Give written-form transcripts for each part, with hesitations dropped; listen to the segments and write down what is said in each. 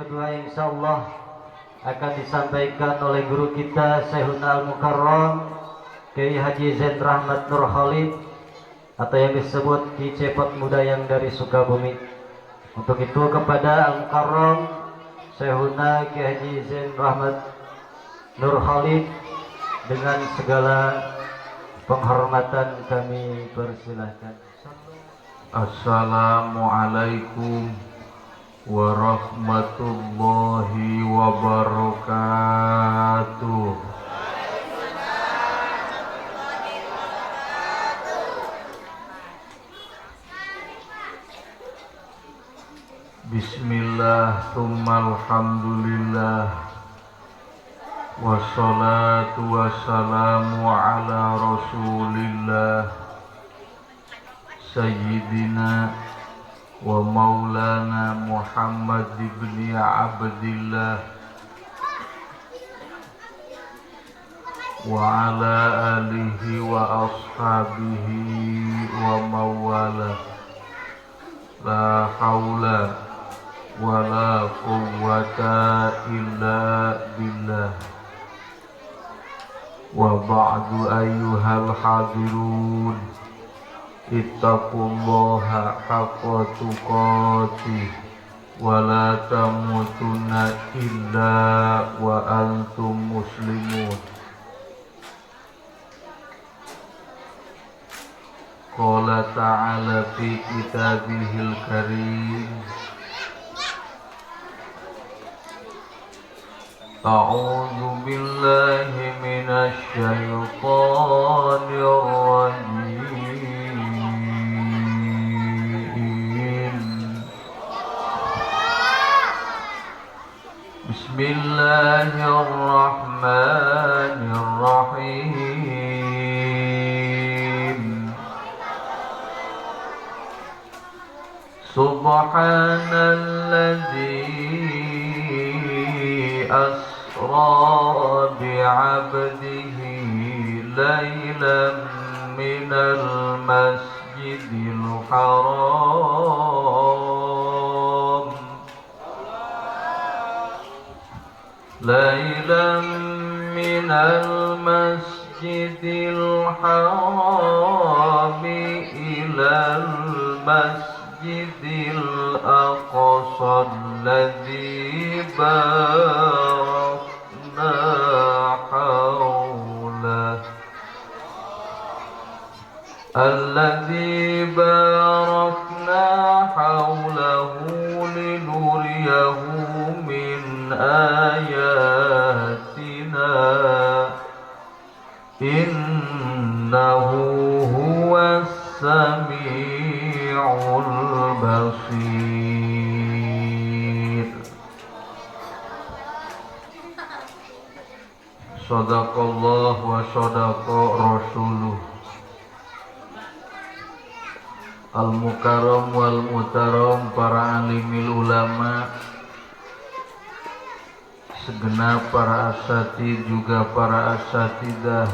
kedua insyaallah akan disampaikan oleh guru kita Syekhuna Al-Mukarram Kiai Haji Zain Rahmat Nur Khalid atau yang disebut Ki Cepot Muda yang dari Sukabumi. Untuk itu kepada Al-Mukarram Syekhuna Kiai Haji Zain Rahmat Nur Khalid dengan segala penghormatan kami persilahkan. Assalamualaikum warahmatullahi wabarakatuh. Bismillah, thumma alhamdulillah, wassalatu wassalamu ala rasulillah sayyidina wa maulana Muhammad ibn Abdillah wa ala alihi wa ashabihi wa mawala. La hawla wa la quwwata illa billah. Wa ba'du, ayyuhal hadirun, ittaqullaha haqqa tuqatih wa la tamutunna illa wa antum muslimun. Qala ta'ala fi kitabihil karim, a'udzu billahi minasy syaithanir rajim. Bismillahirrahmanirrahim. Subhanalladzi asra bi'abdihi laylan minal masjidil haram laylan minal masjidil haram ilal masjidil aqsa alladzi barakna hawlahu alladzi barakna hawlahu linuriyahu min ayatina innahu huwas sami'ul basir. Sadaqallah wa sadaqa rasuluh. Al-Mukarram wal Mutaram, para alimil ulama, segenap para asatid juga para asatidah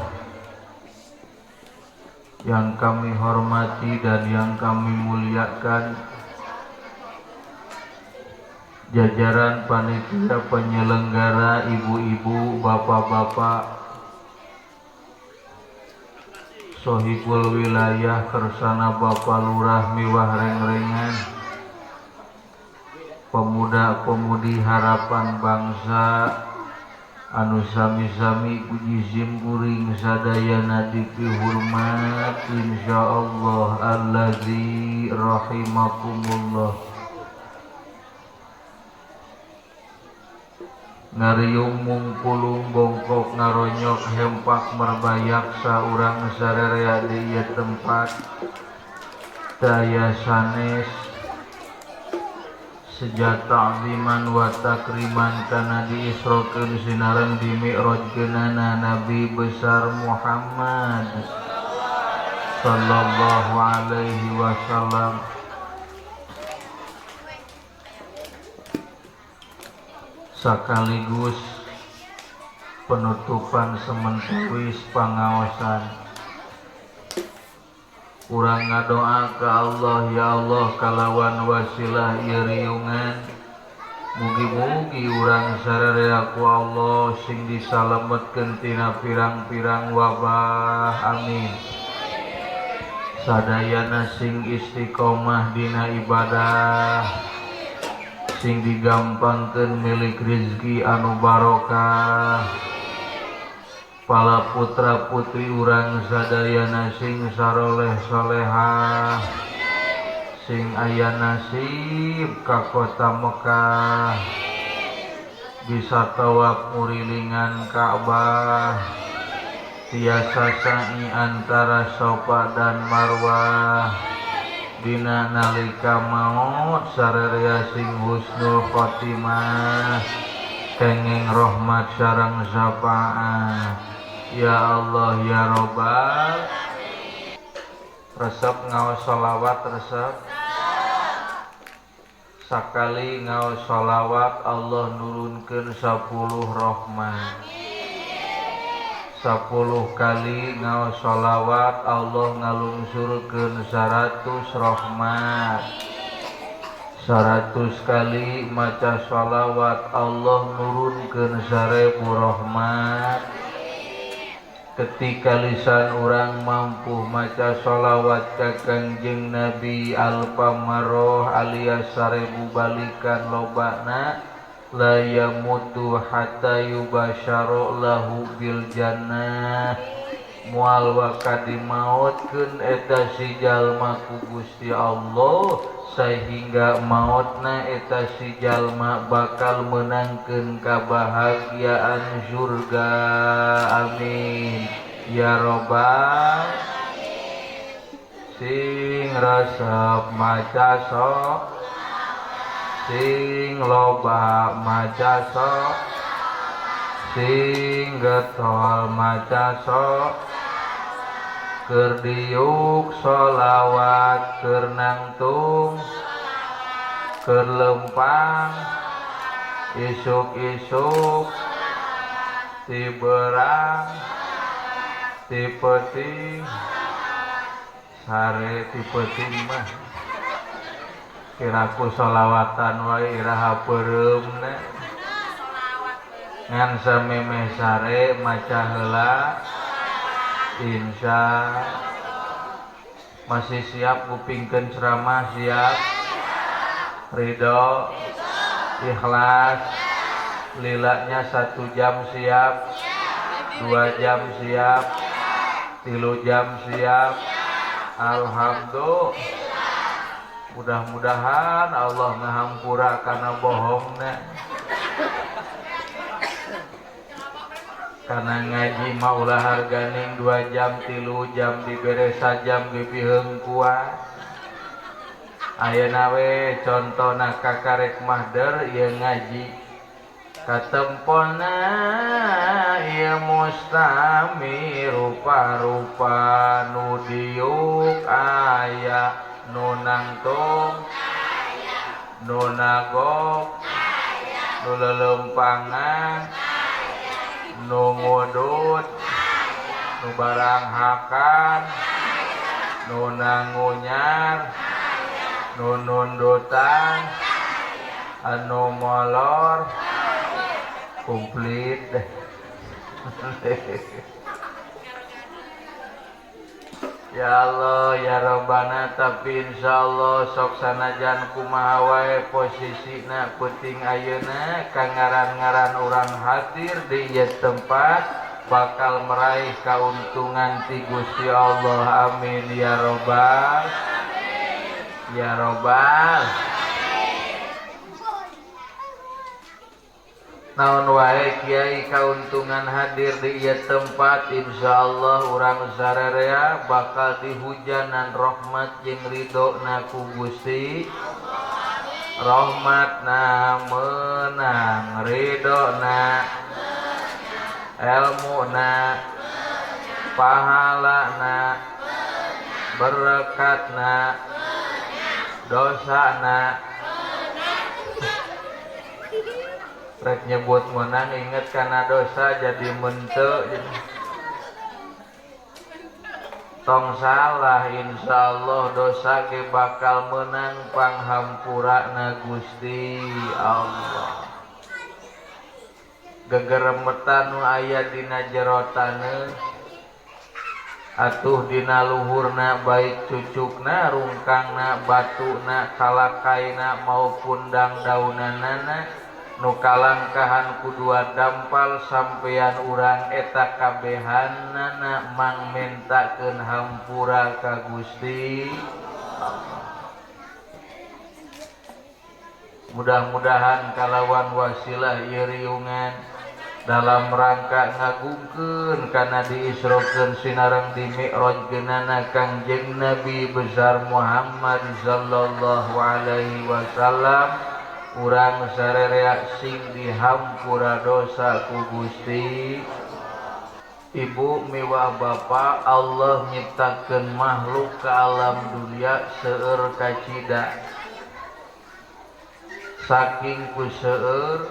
yang kami hormati dan yang kami muliakan, jajaran panitia penyelenggara, ibu-ibu, bapak-bapak, sohibul wilayah kersana Bapak Lurah miwah rengrengan, pemuda-pemudi harapan bangsa anu sami-sami puji simkuring sadayana dipihormat insyaallah allazi rahimakumullah. Ngariung mungkulung bongkok ngaronyok hempak merbayak saurang sarerea di ieu tempat daya sanes sejak ta'ziman wa takriman kana diisrokeun sinareng dimi'rajkeunana Nabi besar Muhammad sallallahu alaihi wasallam. Sekaligus penutupan sementawis pangaosan, urang ngadoa ka Allah, ya Allah, kalawan wasilah ieu riungan Mugi-mugi urang sararea ku Allah sing disalametkeun tina pirang-pirang wabah. Amin. Sadayana sing istiqomah dina ibadah, sing digampangkeun milik rizki anu barokah. Pala putra putri urang sadayana sing saroleh solehah, sing aya nasib ka kota Mekah, bisa tawaf murilingan Ka'bah, tiasa sa'i antara Sofa dan Marwah. Dina nalika maut sararea sing husnul khotimah, kenging rahmat sareng syafaat. Ya Allah ya Robbal. Resep ngaos sholawat resep. Sakali ngaos sholawat Allah nurunkeun 10 rahmat. 10 kali ngaos sholawat Allah ngalungsurkeun 100 rahmat. 100 kali maca sholawat Allah nurunkeun 1000 rahmat. Ketika lisan orang mampu maca sholawat ka Kangjeng Nabi alfamaroh alias 1000 balikan lobana, la yamutu hatta yubasyaru lahu bil jannah. Moal waka dimautkeun eta si jalma ku Gusti Allah sehingga mautna eta si jalma bakal menangkeun kabahagiaan surga. Amin ya robbal. Sing resep maca sok, sing loba maca sok, sing getol maca sok, keur diuk sholawat, keur nangtung, keur lempang, isuk-isuk, ti berang, ti peuting, sare ti peuting mah. Kiraku sholawatan wae iraha peureumna. Ngan samemeh sare maca heula. Insya masih siap kupingkeun ceramah, siap, ridho, ikhlas, lilanya 1 jam siap, 2 jam siap, 3 jam siap. Alhamdulillah. Mudah-mudahan Allah ngahampura karena bohongna. Karena ngaji mah ulah harganing 2 jam 3 jam dibere sajam ge piheung kuat. Ayeuna we contona kakarek mahder ieu ngaji. Katempona ieu mustami rupa-rupa nu diuk aya, nu nangtung, nu nagok, nu lelempangan, nu ngudut, nu barang hakan, nu nangunyar, nu nundutan, anu molor, komplit deh. Ya Allah ya Rabbana, tapi insyaallah sok sanajan kumaha wae posisina penting ayeuna kangaran-ngaran urang hadir di ieu tempat bakal meraih keuntungan ti Gusti Allah. Amin ya robbal ya robbal. Naon wae kiai kauntungan hadir di ieu tempat, insyaallah urang sararea bakal dihujanan rahmat jeung ridho na ku Gusti. Rahmatna menang, ridhona, elmuna, pahalana, berkatna, dosana. Rek nyebut menang inget karena dosa jadi mente. Tong salah insyaallah dosa ge bakal menang panghampurana Gusti Allah. Gegeremetan nu aya dina jero taneuh atuh dina luhurna baik cucukna, rungkangna, batuna, kalakaina maupun dangdaunanana nu kalangkahan ku dua dampal sampeyan urang eta kabehanana mangmentakeun hampura ka Gusti. Mudah-mudahan kalawan wasilah ieu riungan dalam rangka ngagungkeun kana diisrokeun sinareng dimi'rajkeunana Kangjeng Nabi besar Muhammad sallallahu alaihi wasallam urang sarerea sing dihampura dosa ku Gusti. Ibu miwah bapa, Allah nyiptakeun makhluk ke alam dunia seueur kacida. Saking ku seueur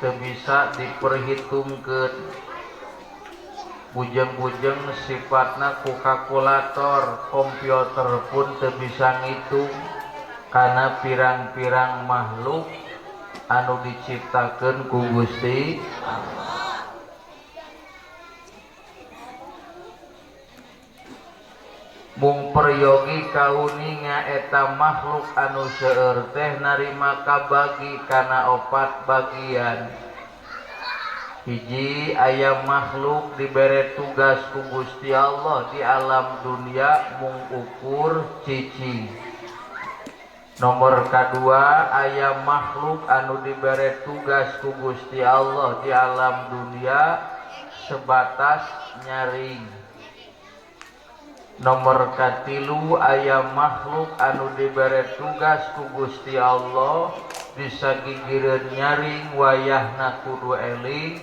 teu bisa diperhitungkeun. Bujeng-bujeng sifatna ku kalkulator, komputer pun teu bisa ngitung kana pirang-pirang makhluk anu diciptakeun ku Gusti. Mung peryogi kauninga eta makhluk anu seueur teh narima kabagi kana opat bagian. Hiji aya makhluk dibere tugas ku Gusti Allah di alam dunia mung ukur cicing. Nomor kadua aya makhluk anu dibere tugas ku Gusti Allah di alam dunia sebatas nyaring. Nomor katilu aya makhluk anu dibere tugas ku Gusti Allah bisa gigireun nyaring wayahna kudu eling.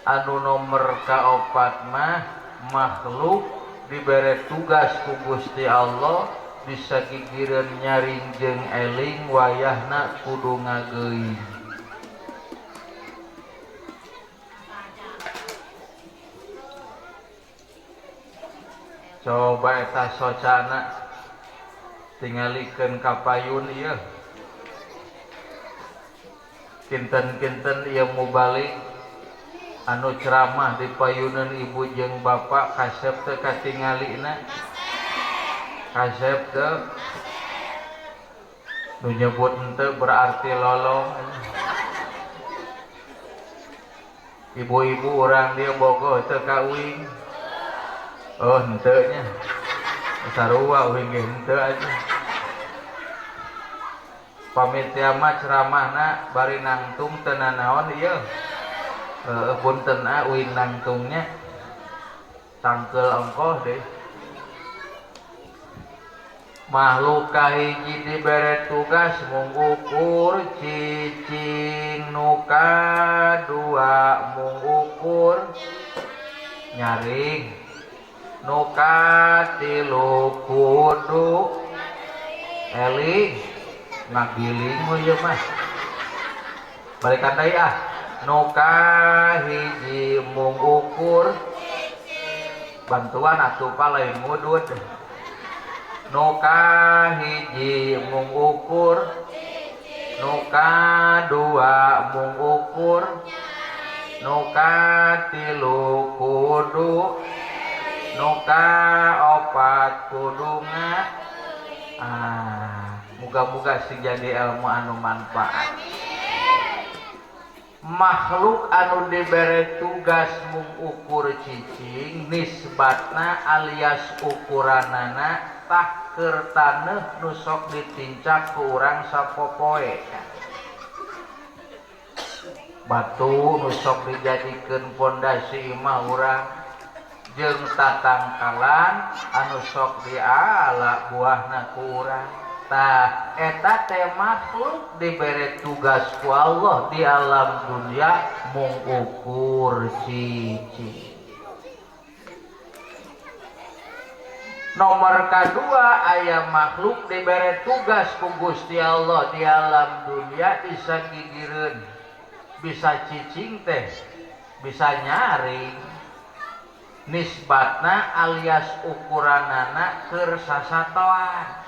Anu nomor kaopat mah makhluk dibere tugas ku Gusti Allah bisa gigireun nyaring jeung eling wayahna kudu ngageuing. Coba eta socana tingalikeun ka payun ieu. Kinten-kinten ieu mubalik anu ceramah di payunan ibu jeung bapak kasep teu katingalina. Kasep teu. Nu nyebut henteu berarti lolong. Ibu-ibu urang dia bogoh teu ka uing. Oh henteu nya. Sarua uing ge henteu aja. Pamitia mah ceramahna bari nangtung teu nanaon ieu. Heueuh punten ah uing nangtungnya. Tangkeul ongkoh deh. Makhluk kahiji dibere tugas mung ukur cicing, nu kadua mung ukur nyaring, nu katilu kudu eling. Ngagiling we ieu mah. Balikan deui ah. Nu kahiji mung ukur bantuan atuh pa lain ngudud. Nu kahiji mung ukur, nu kadua mung ukur, nu katilu kudu, nu kaopat kudu nga. Ah, muga-muga sing jadi ilmu anu manfaat. Makhluk anu dibere tugas mung ukur cicing nisbatna alias ukuranana tah keur taneuh nu sok ditincak ku urang sapopoe. Batu nu sok dijadikeun pondasi imah urang jeung tatangkalan anu sok diala buahna ku urang. Tah eta teh makhluk dibere tugas ku Allah di alam dunia mung ukur cicing. Nomor kedua aya makhluk dibere tugas ku Gusti Allah di alam dunia bisa gigireun, bisa cicing teh, bisa nyaring. Nisbatna alias ukuranana keur sasatoan.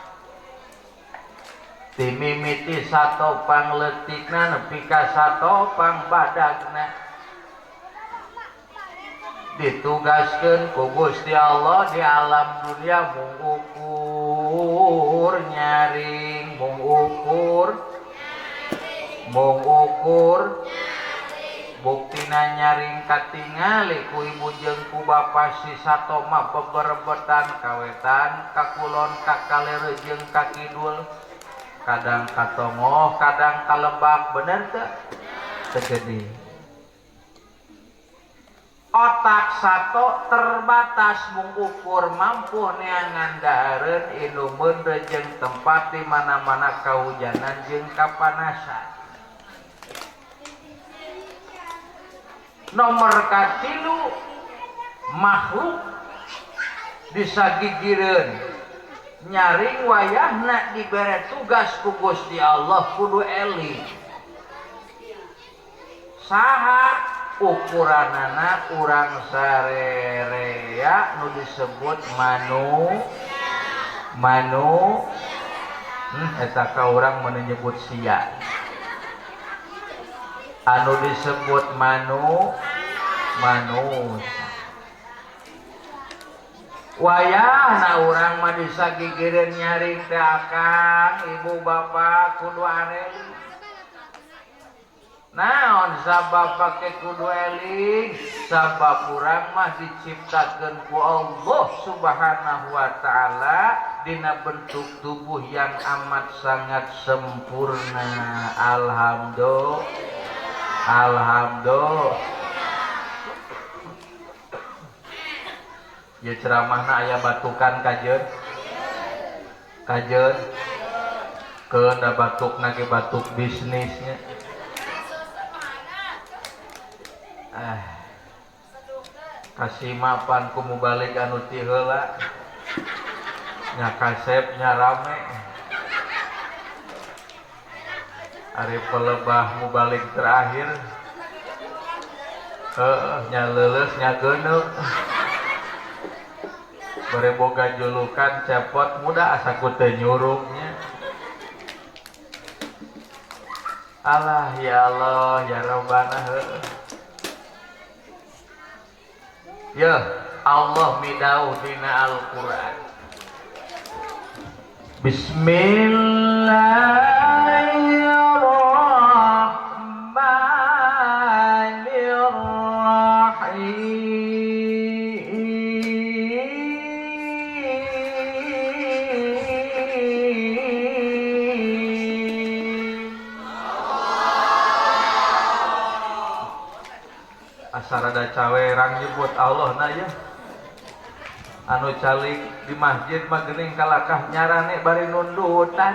Timimiti sato pangleutikna nepi ka sato pangbadagna. Ditugaskeun ku Gusti Allah di alam dunia mung ukur nyaring, mung ukur, mung ukur. Buktina nyaring katingali ku ibu jeung ku bapa si sato mah beberebetan kawetan ka kulon ka kaler jeung ka kidul. Kadang katongoh, kadang kalebak, bener teu? Terjadi. Otak sato terbatas mengukur mampu neangan dahareun inumeun jeung tempat di mana-mana kahujanan jeung kapanasan. Nomor katilu makhluk disagigireun nyaring wayahna dibere tugas ku Gusti Allah kudu eling. Saha ukuranana urang sarerea nu disebut manu eta ka urang mun nyebut sia. Anu disebut manu manusia. Wayahna urang mah disagigireun nyaring teh akang ibu bapak kudu areling. Naon sabab pake kudu eling? Sabab urang mah diciptakeun ku Allah Subhanahu wa taala dina bentuk tubuh yang amat sangat sempurna. Alhamdulillah. Alhamdulillah. Ya ceramahna aya batukan kajeun. Kajeun. Keun batukna ge batuk bisnisnya. Kasih mapan ku mubalik anu ti heula. Nya kasep nya rame. Ari pelebah mubalik terakhir. Heeh, nya leuleus nya geuneuk. Bere boga julukan cepot muda asa ku teu nyurungnya. Allah ya Allah ya Rabbana. Ya Allah midauh dina Al-Qur'an. Bismillahirrahmanirrahim. Sarada cawerang nyebut Allah na ya. Anu calik di masjid mah geuning kalakah nyarane bari nundutan.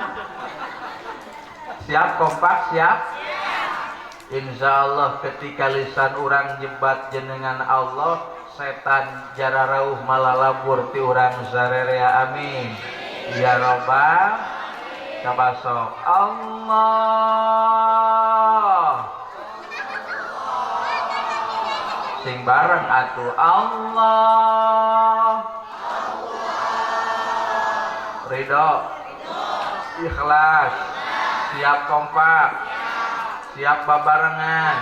Siap kompak siap? Insya Allah ketika lisan urang nyebat jenengan Allah, setan jararauh malalabur ti urang sarerea, amin. Ya robbal kabasok Allah. Sing bareng atuh Allah. Ridho, ikhlas, siap kompak, siap babarengan,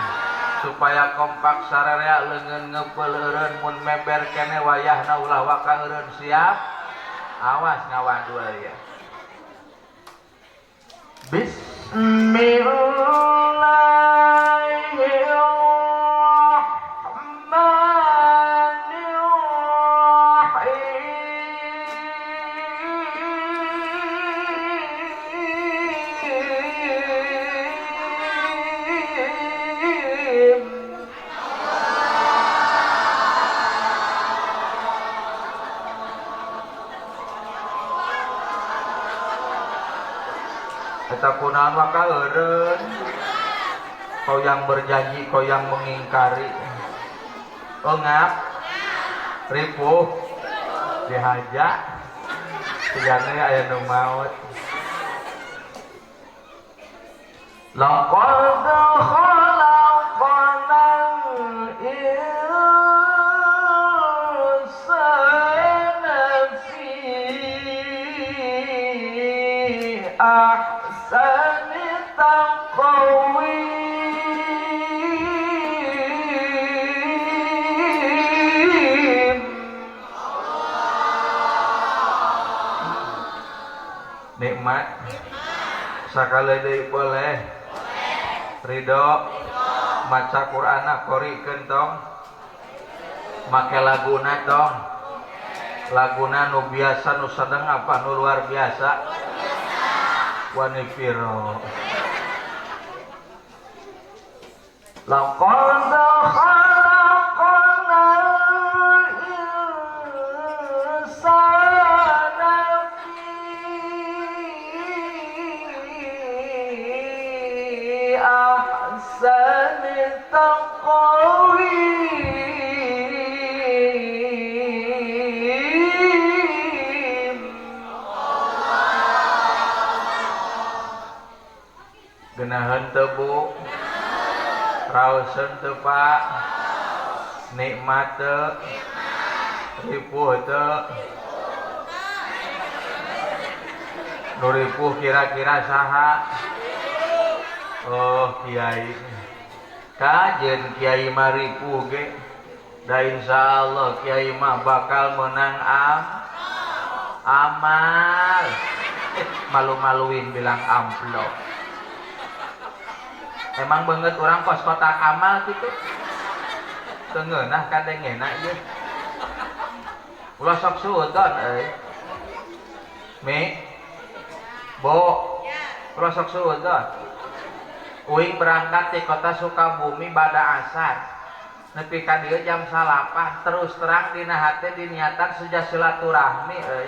supaya kompak sararea leungeun ngepeul eureun mun meber kene wayahna ulah waka eureun, siap? Awas ngawadul ya. Bismillahirrahmanirrahim. Eta kunaon maka eureun. Kau yang berjanji, kau yang mengingkari. Engap, ripuh, dihaja, tigane aya nu maot. Laqad khalaqnal insana fi ahsani Sakali deui boleh. Ridho. Maca Qur'anna korikeun tong. Make laguna tong. Laguna nu biasa nu sedeng apa nu luar biasa? Wani piro. Laqad khalaqnal insana fi ahsani taqwim. Genaheun teu Bu? Raoseun teu Pak? Nikmat teu? Ripuh teu? Nu ripuh kira-kira saha? Oh kiai. Kajen kiai mah ripuh ge. Da insyaallah kiai mah bakal menang amal. Malu-maluin bilang amplop. Emang banget orang kos kotak amal gitu. Teu ngeunah kadengena ieu. Ulah sok suudzon euy. Mi. Bo. Ulah sok suudzon. Uing berangkat di kota Sukabumi bada asar. Nepi ka dieu jam 9 terus terang dina hate diniatan seja silaturahmi euy.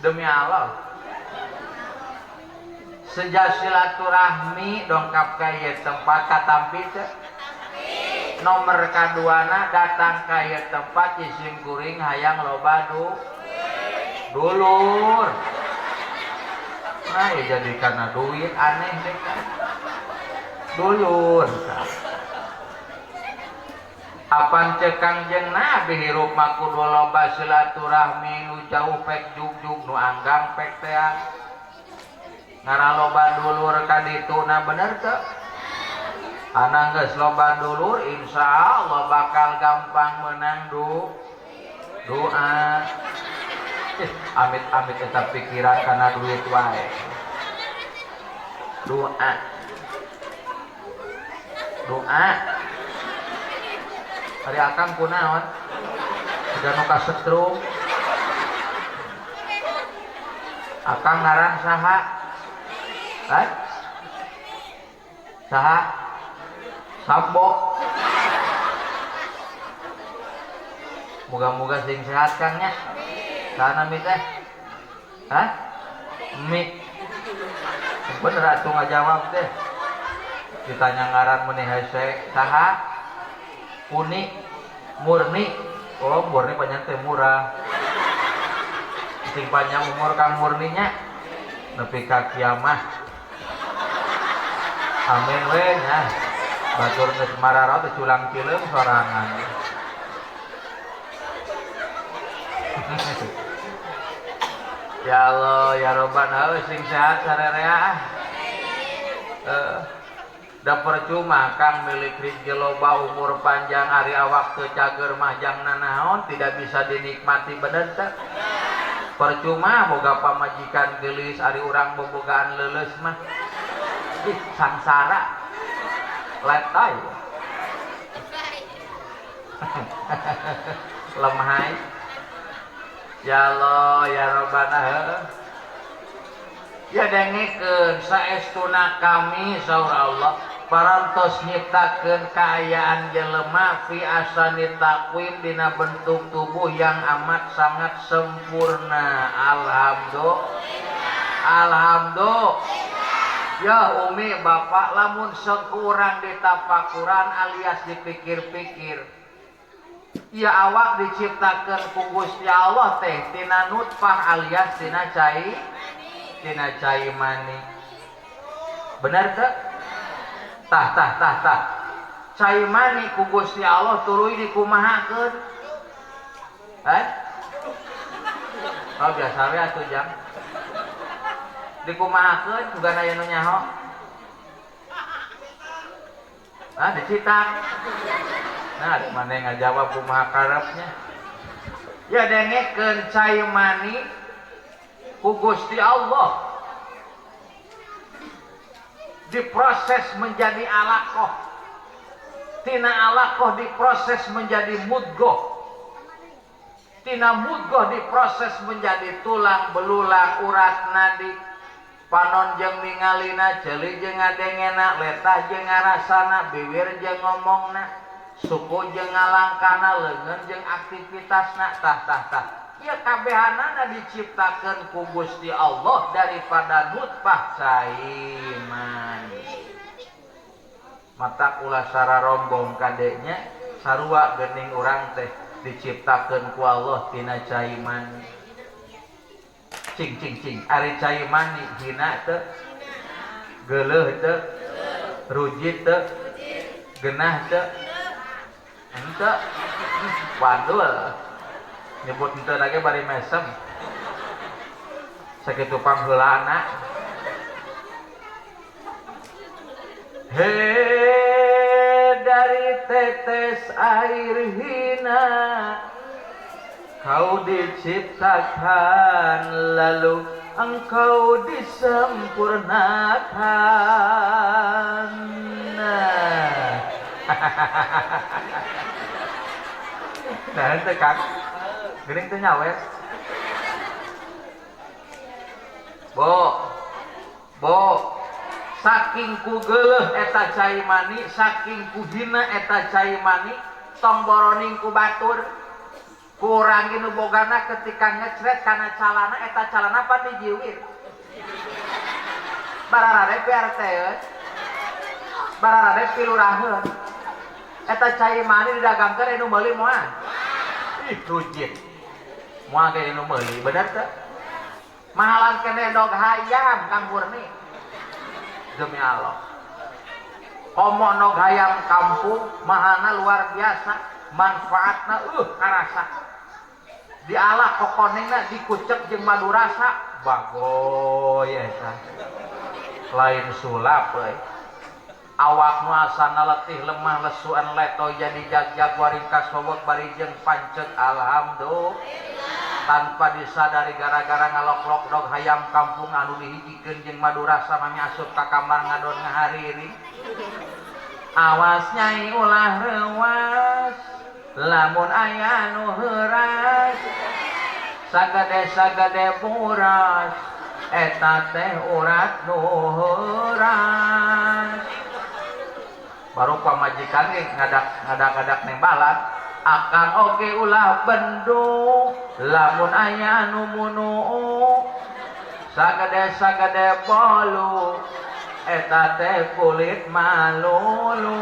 Demi Allah. Sejak silaturahmi dongkap ka ieu tempat katampi teu? Nomor kaduana datang ka ieu tempat isim kuring hayang loba dulur. Nah, ya jadi karena duit aneh deh kan. Dulur. Apan cek Kangjeng Nabi hirup mah kudu loba silaturahmi nu jauh pek jugjug nu anggang pek tea. Ngara loba dulur ka dituna bener teu? Ana geus loba dulur insyaallah bakal gampang menang doa. Amit-amit eta pikiran kana duit wae. Doa. Doa. Ari akang kunaon? Siga nu kasetrum. Akang ngaran saha? Hah? Saha? Sambo. Moga-moga sing sehat Kang nya. Saha nami teh? Hah? Mi. Bener atuh ngajawab teh. Ditanya ngaran meuni hese. Saha? Uni. Murni. Oh, murni panjang teh murah. Sing panjang umur Kang Murninya. Nepi ka kiamah. Amin we nya. Batur geus mararot culang cileung sorangan. Ya Allah ya Robbana sing sehat sarerea. Da percuma Kang milik rezeki loba umur panjang ari awak teu cager mah jang nanaon tidak bisa dinikmati bener teu? Percuma boga pamajikan geulis ari urang bobogaan leuleus mah. Ih, sangsara. Letay. Lemahai. Ya Allah ya Robbana. Ya dengekeun saestuna kami saur Allah parantos nyiptakeun kaayaan jelema fi asani taqwim dina bentuk tubuh yang amat sangat sempurna. Alhamdulillah. Alhamdulillah. Ya umi bapak lamun sekurang ditapakuran alias dipikir-pikir. Ya awak diciptakeun ku Gusti Allah teh tina nutfah alias tina cai mani. Bener teu? Tah tah tah tah. Cai mani ku Gusti Allah tuluy dikumahakeun? Hah? Oh biasa we atuh jang. Dikumahakeun juga aya nu nyaho. Ah dicitak. Nah, mana yang ngajawab kumaha karepnya? Ya dengekeun cai mani ku Gusti Allah. Diproses menjadi alaqah. Tina alaqah diproses menjadi mudghah. Tina mudghah diproses menjadi tulang belulang urat nadi. Panon jeung ningalina, ceuli jeung ngadengena, letah jeung ngarasana, bibir jeung ngomongna, suku jeung ngalangkana, leungeun jeung aktivitasna, tah tah tah. Ieu kabehanana diciptakeun ku Gusti Allah daripada nutfah cai mani. Mata ulah sararombong kadenya sarua geuning urang teh diciptakeun ku Allah tina cai mani. Cing cing cing ari cai mani hina teu, geuleuh teu, rujit teu, genah teu, henteu, wadul nyebut henteu lagi bari mesem sakitu pangheulana. He dari tetes air hina kau diciptakan, lalu engkau disempurnakan. Nah, nah itu kan, geuning teu nyawes. Bo, bo, saking ku geuleuh eta cai mani, saking ku hina eta cai mani, tong boroning ku batur. Kurang nu bogana ketika ngecret kana calana eta calana pan dijiwir. Bararade PRT bararade piluraheun. Eta cai mani didagangkeun anu meuli moal. Ih rujit. Moal ge anu meuli bener teu? Mahalan keneh dog hayam Kang Murni. Demi Allah. Komo nog hayam kampung mahalna luar biasa, manfaatna karasa. Dialah kokonengna dikucek jeung madu rasa bagoy eta lain sulap euy. Awak nu asana letih lemah lesuan letoy jadi jag-jag waringkas wewek bari jeung pancet alhamdulillah tanpa disadari gara-gara ngaloklok dog hayam kampung anu dihijikeun jeung madu rasa mami asup ka kamar ngadon ngahariri. Awas nyai ulah reuas lamun aya nu heuras sagede-sagede buras eta teh urat nu heuras. Baru pamajikan ge ngadak-ngadak nembalan akang oge ulah bendung lamun aya nu munu sagede-sagede bolu eta teh kulit malulu.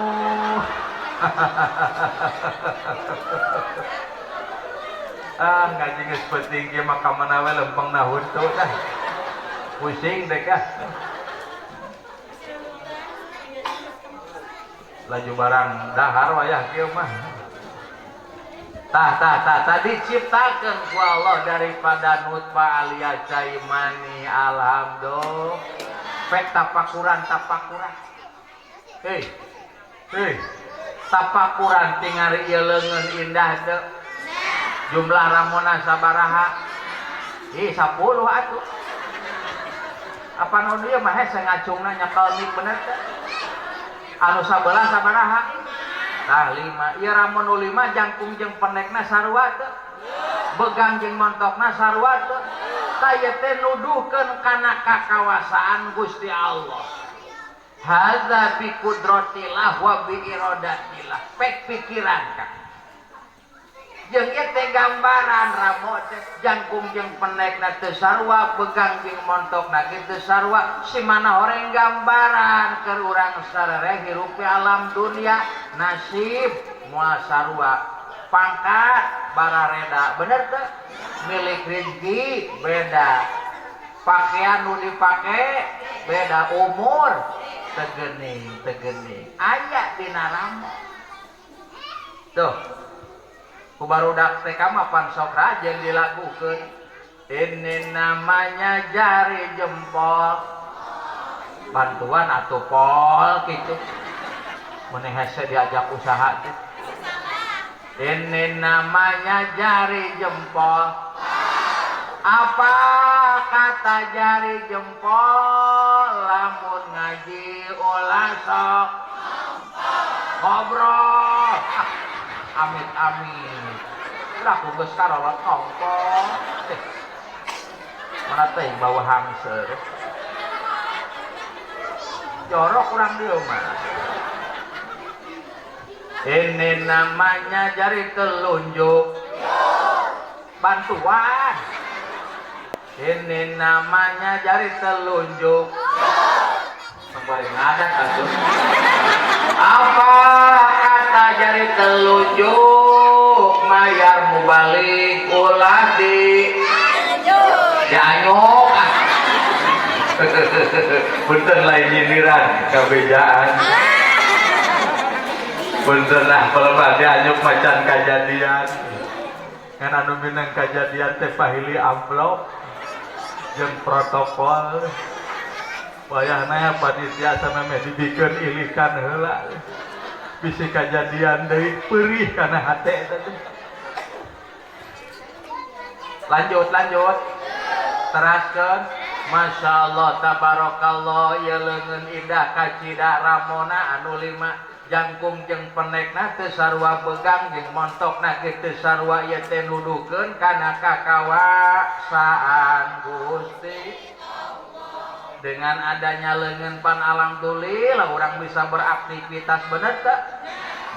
Ah ngaji geus penting ieu mah ka mana we lempeng na huntu dah. Pusing deh kah. Laju barang dahar wayah kieu mah. Tah tah tah tadi diciptakeun ku Allah daripada nutfah aliyah cai mani alhamdulillah. Pek tapakuran tapakuran. Hei. Hei. Tapakuran tingali ieu leungeun indah teu. Jumlah ramona sabaraha? Ih 10 atuh. Apa nu dieu mah hese ngacungna nyekel mik bener teu? Anu sabelah sabaraha? Tah 5. Ieu ramon nu 5 jangkung jeung pendekna sarua teu? Begang jeung montokna sarua teu? Tah ieu teh nuduhkeun kana kakawasaan Gusti Allah. Hadza bi qudratillah wa bi iradatillah. Pek pikiran kang. Jeung ieu teh gambaran ramo teh jangkung jeung pendekna teu sarua, begang jeung montokna ge teu sarua. Si mana horeng gambaran keur urang sarere hirup di alam dunia, nasib moal sarua, pangkat barareda, bener teu? Milik rezeki beda, pakaian nu dipake beda, umur tegening tegening aya dina ramo. Tuh ku barudak TK mah pan sok rajin dilagukeun. Ini namanya jari jempol. Bantuan atuh pol kitu. Mun hese diajak usaha teh. Ini namanya jari jempol. Apa kata jari jempol? Lamun ngaji ulah sok ngobrol. Amit amit. Udah aku geus karolot ngongkong. Mana teh bawa hangser. Jorok kurang di rumah. Ini namanya jari telunjuk. Bantuan. Ini namanya jari telunjuk. Sampai ngadat atuh. Apa kata jari telunjuk? Mayar mubalik ulah di dianyuk. Punten lain nyindiran kabejaan. Punten lah kalau dianyuk macan kajadian. Kan anu minang kajadian teh pahili amplop jeung protokol. Wayahna panitia samemeh dibikeun ilikan heula. Bisi kajadian deui peurih kana hate teh. Lanjut lanjut. Teraskeun. Masya Allah tabarakallah ieu leungeun indah kacida ramona anu lima jangkung jeung penekna teu sarua begang jeung montokna ge teu sarua ieu teh nuduhkeun kana kakawasaan Gusti. Dengan adanya leungeun pan alhamdulillah urang bisa beraktivitas bener teu?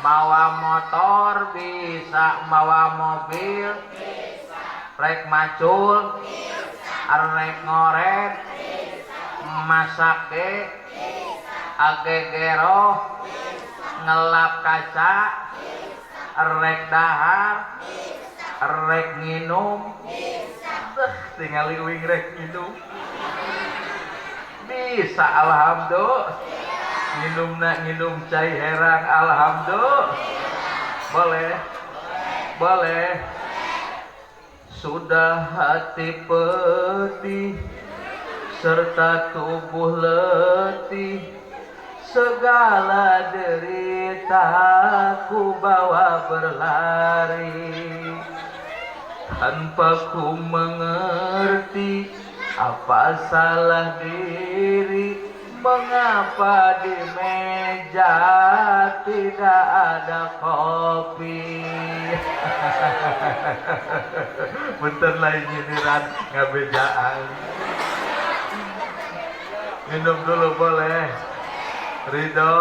Mawa motor bisa, mawa mobil bisa, rek macul bisa, rek ngoret bisa, masak ge bisa, agegeroh bisa, ngelap kaca bisa, rek dahar bisa, rek nginum bisa. Tinggal uing rek nginum bisa, alhamdulillah. Minumna nginum cai herang alhamdulillah. Boleh boleh. Sudah hati pedih serta tubuh letih, segala derita ku bawa berlari, tanpa ku mengerti apa salah diri, mengapa di meja tidak ada kopi. Punten lain nyindiran ngabejaan. Minum dulu boleh. Ridho,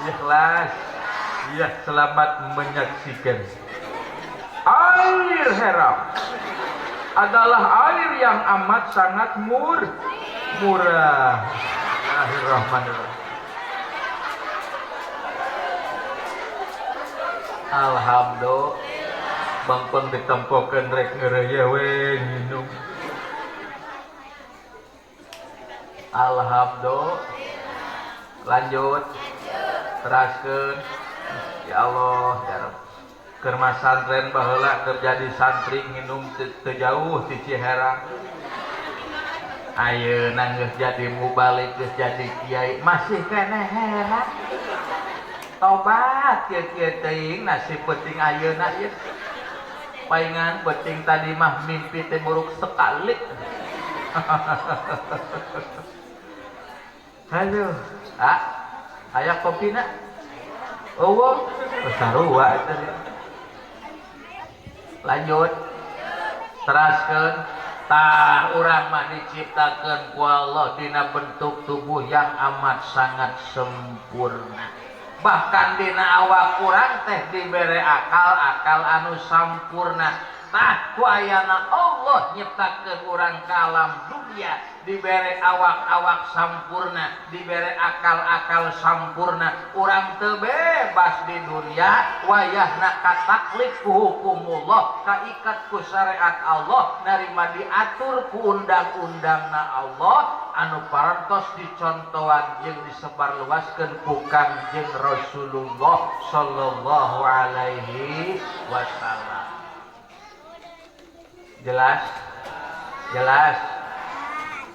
ikhlas. Ya, selamat menyaksikan. Air herang adalah air yang amat sangat murah. Bismillahirrahmanirrahim. Alhamdulillah. Bangpeng ditempokeun rek ngeureuy we nginum. Alhamdulillah. Lanjut. Teraskeun. Ya Allah, ya Rabb. Keur masantren baheula keur jadi santri nginum teu jauh ti Ciherang. Ayeuna geus jadi mubalig, geus jadi kiai, masih keneh herang. Tobat kieu-kieu teuing nasib peuting ayeuna ieu. Paingan peuting tadi mah mimpi teh buruk sekali. Aduh, ah, aya kopina? Eueuh, sarua eta. Lanjut. Teraskeun. Tah urang mah diciptakeun ku Allah dina bentuk tubuh yang amat sangat sempurna. Bahkan dina awak urang teh dibere akal, akal anu sampurna. Tah ku ayana Allah nyiptakeun urang ka alam dunia dibere awak-awak sampurna, dibere akal-akal sampurna. Urang teu bebas di dunia wayahna kataklif ku hukumullah, kaikat ku syariat Allah, narima diatur ku undang-undangna Allah anu parantos dicontohan jeung disebarluaskeun ku Kangjeng Rasulullah sallallahu alaihi wasallam. Jelas? Jelas.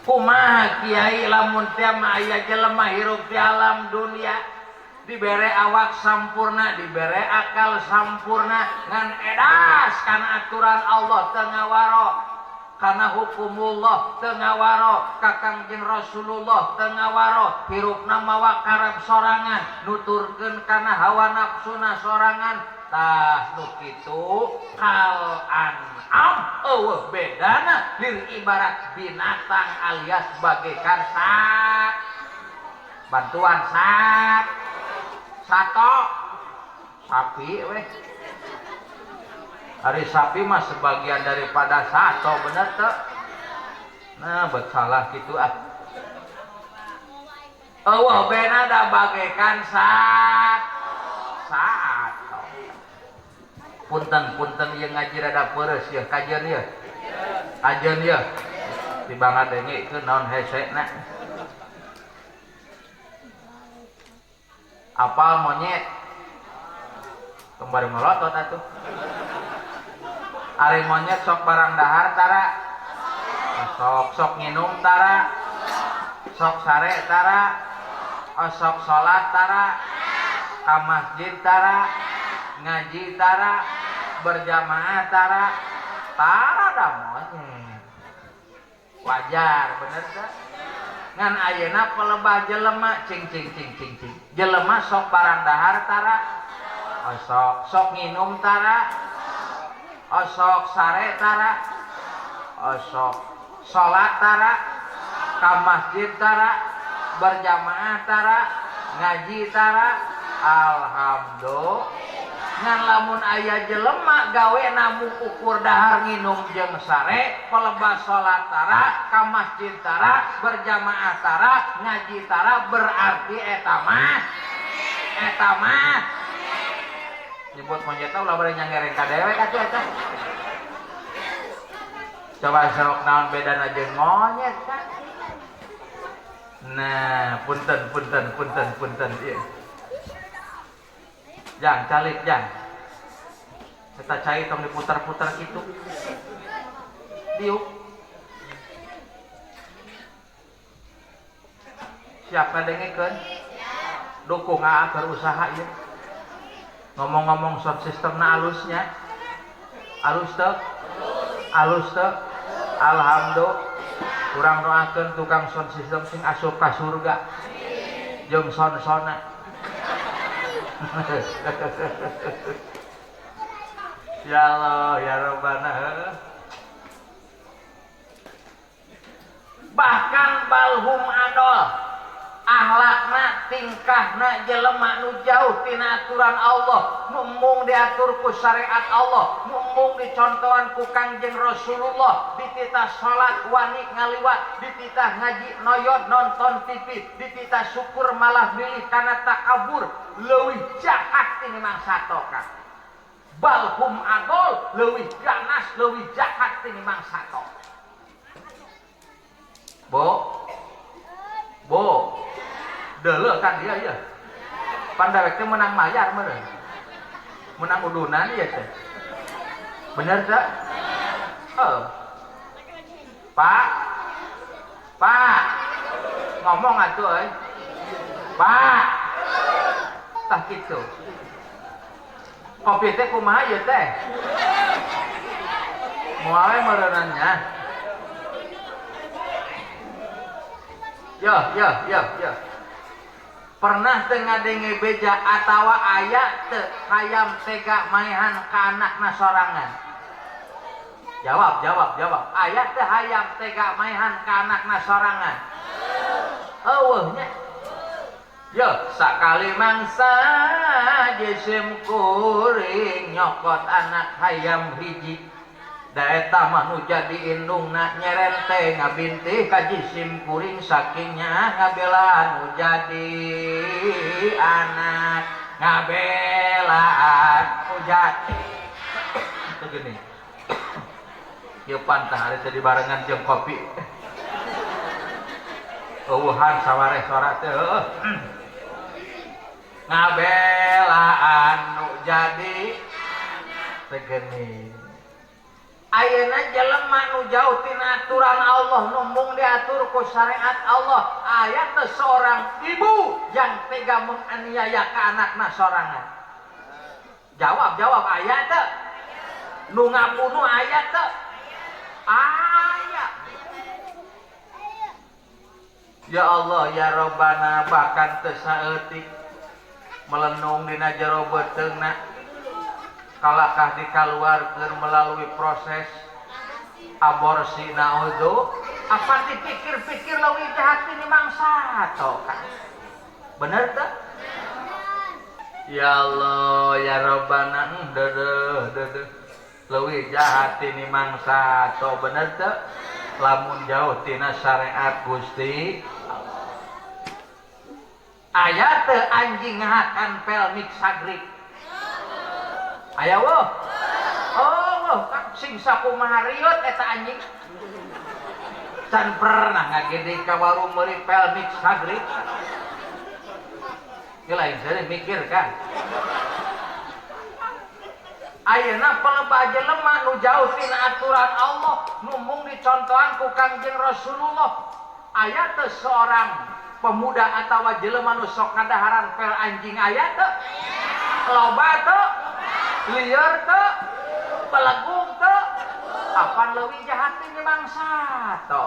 Kumaha kiai lamun teh mah aya jelema hirup di alam dunia dibere awak sampurna, dibere akal sampurna, ngan edas kana aturan Allah teu ngawaro. Kana hukumullah teu ngawaro, ka Kangjeng Rasulullah teu ngawaro, hirupna mawa karep sorangan, nuturkeun kana hawa nafsuna sorangan. Tah nu kitu kal an'am eueuh bedana lir ibarat binatang alias bagaikan sak bantuan sak sato sapi weh. Hari sapi mah sebagian daripada sato, bener teu? Nah, bet salah gitu ah. Eueuh bedana da bagaikan sak sato. Punten-punten ieu ngaji rada peureuh yeuh kajeun yeuh. Kajeun yeuh. Tibang ngadengikeun naon hesena. Apal monyet? Kembali melotot atuh. Ari monyet sok barang dahar tara. Sok sok nginum tara. Sok sare tara. Sok salat tara. Ka masjid tara. Ngaji tara, berjamaah tara, tara dah monyet. Wajar, bener teh? Ngan ayeuna pelebah jelema cing cing cing cing cing. Jelema sok barang dahar tara, osok sok nginum tara, osok sare tara, osok salat tara, ka masjid tara, berjamaah tara, ngaji tara, alhamdulillah. Ngan lamun aya jelema gawe namung ukur dahar nginum jeung sare, pelebah salat tara, ka masjid tara, berjamaah tara, ngaji tara, berarti eta mah nyebut monyet ulah bari nyangereng ka dewek atuh eta. Coba sok naon bedana jeung monyet kan? Nah, punten punten punten punten ieu. Jang, calik jang. Eta cai tong diputar-putar kitu. Diuk. Siapa dengekeun? Dukung aa keur usaha ieu. Ngomong-ngomong sound systemna alusnya. Alus teu? Alus teu? Alhamdulillah. Urang doakeun tukang sound system sing asup ka surga. Jeung sound-soundna. Ya Allah, ya Rabbana. Bahkan balhum adol, ahlakna, tingkahna jelema nu jauh tina aturan Allah, nu mung diatur ku syariat Allah, nu mung dicontohan ku Kangjeng Rasulullah, dititah salat wani ngaliwat, dititah ngaji noyod nonton TV, dititah syukur malah milih kana takabur, leuwih jahat tinimbang satoka. Balhum adol leuwih ganas, leuwih jahat tinimbang sato. Bo, bo, deuleu kan dia ya. Pan dewek teh menang mayar meureun. Menang udunan ieu teh. Bener teh? Heuh. Pak. Pak. Ngomong atuh euy. Pak. Tah kitu. Kopi teh kumaha ieu teh? Moal we meureunannya. Yo, yo, yo, yo. Pernah teu ngadenge beja atawa aya teu hayam tega maehan ka anakna sorangan? Jawab, jawab, jawab. Aya teu hayam tega maehan ka anakna sorangan? Eueuh nya. Yo, sakali mangsa jisim kuring nyokot anak hayam hiji. Da eta mah nu jadi indungna nyerente ngabintih ka jisim kuring sakingnya ngabelaan nu jadi anak ngabelaan nu jadi. Itu gini. Ieu pantah ari teh dibarengan jeung kopi. Eueuhan sawareh sora teh heueuh. Ngabelaan nu jadi tegeni. Ayeuna jelema nu jauh tina aturan Allah, nu mung diatur ku syariat Allah. Aya teh seorang ibu yang tega menganiaya ka anakna sorangan? Jawab, jawab, aya teu? Nu ngabunuh aya teu? Aya. Ya Allah ya Robbana bahkan teu saeutik melenung dina jero beuteungna kalakah dikaluarkeun melalui proses aborsi naudzu apa dipikir-pikir leuwih jahat ini mangsa kan bener teu? Ya Allah ya Robbana dedeh dedeh leuwih jahat ini mangsa to bener teu? Lamun jauh tina syariat Gusti aya teu anjing ngahakan pel mixagrip aya weuh oh sing sakumaha riut eta anjing can pernah ngagede ka warung meuli pel mixagrip ieu lain seueur mikir kan ayeuna pelebah jelema nu jauh tina aturan Allah nu mung dicontohan ku Kangjeng Rasulullah aya teu seorang pemuda atawa jelema nu sok ngadaharan pel anjing aya teu loba teu lieur teu belegung teu apan leuwih jahat ti mangsa to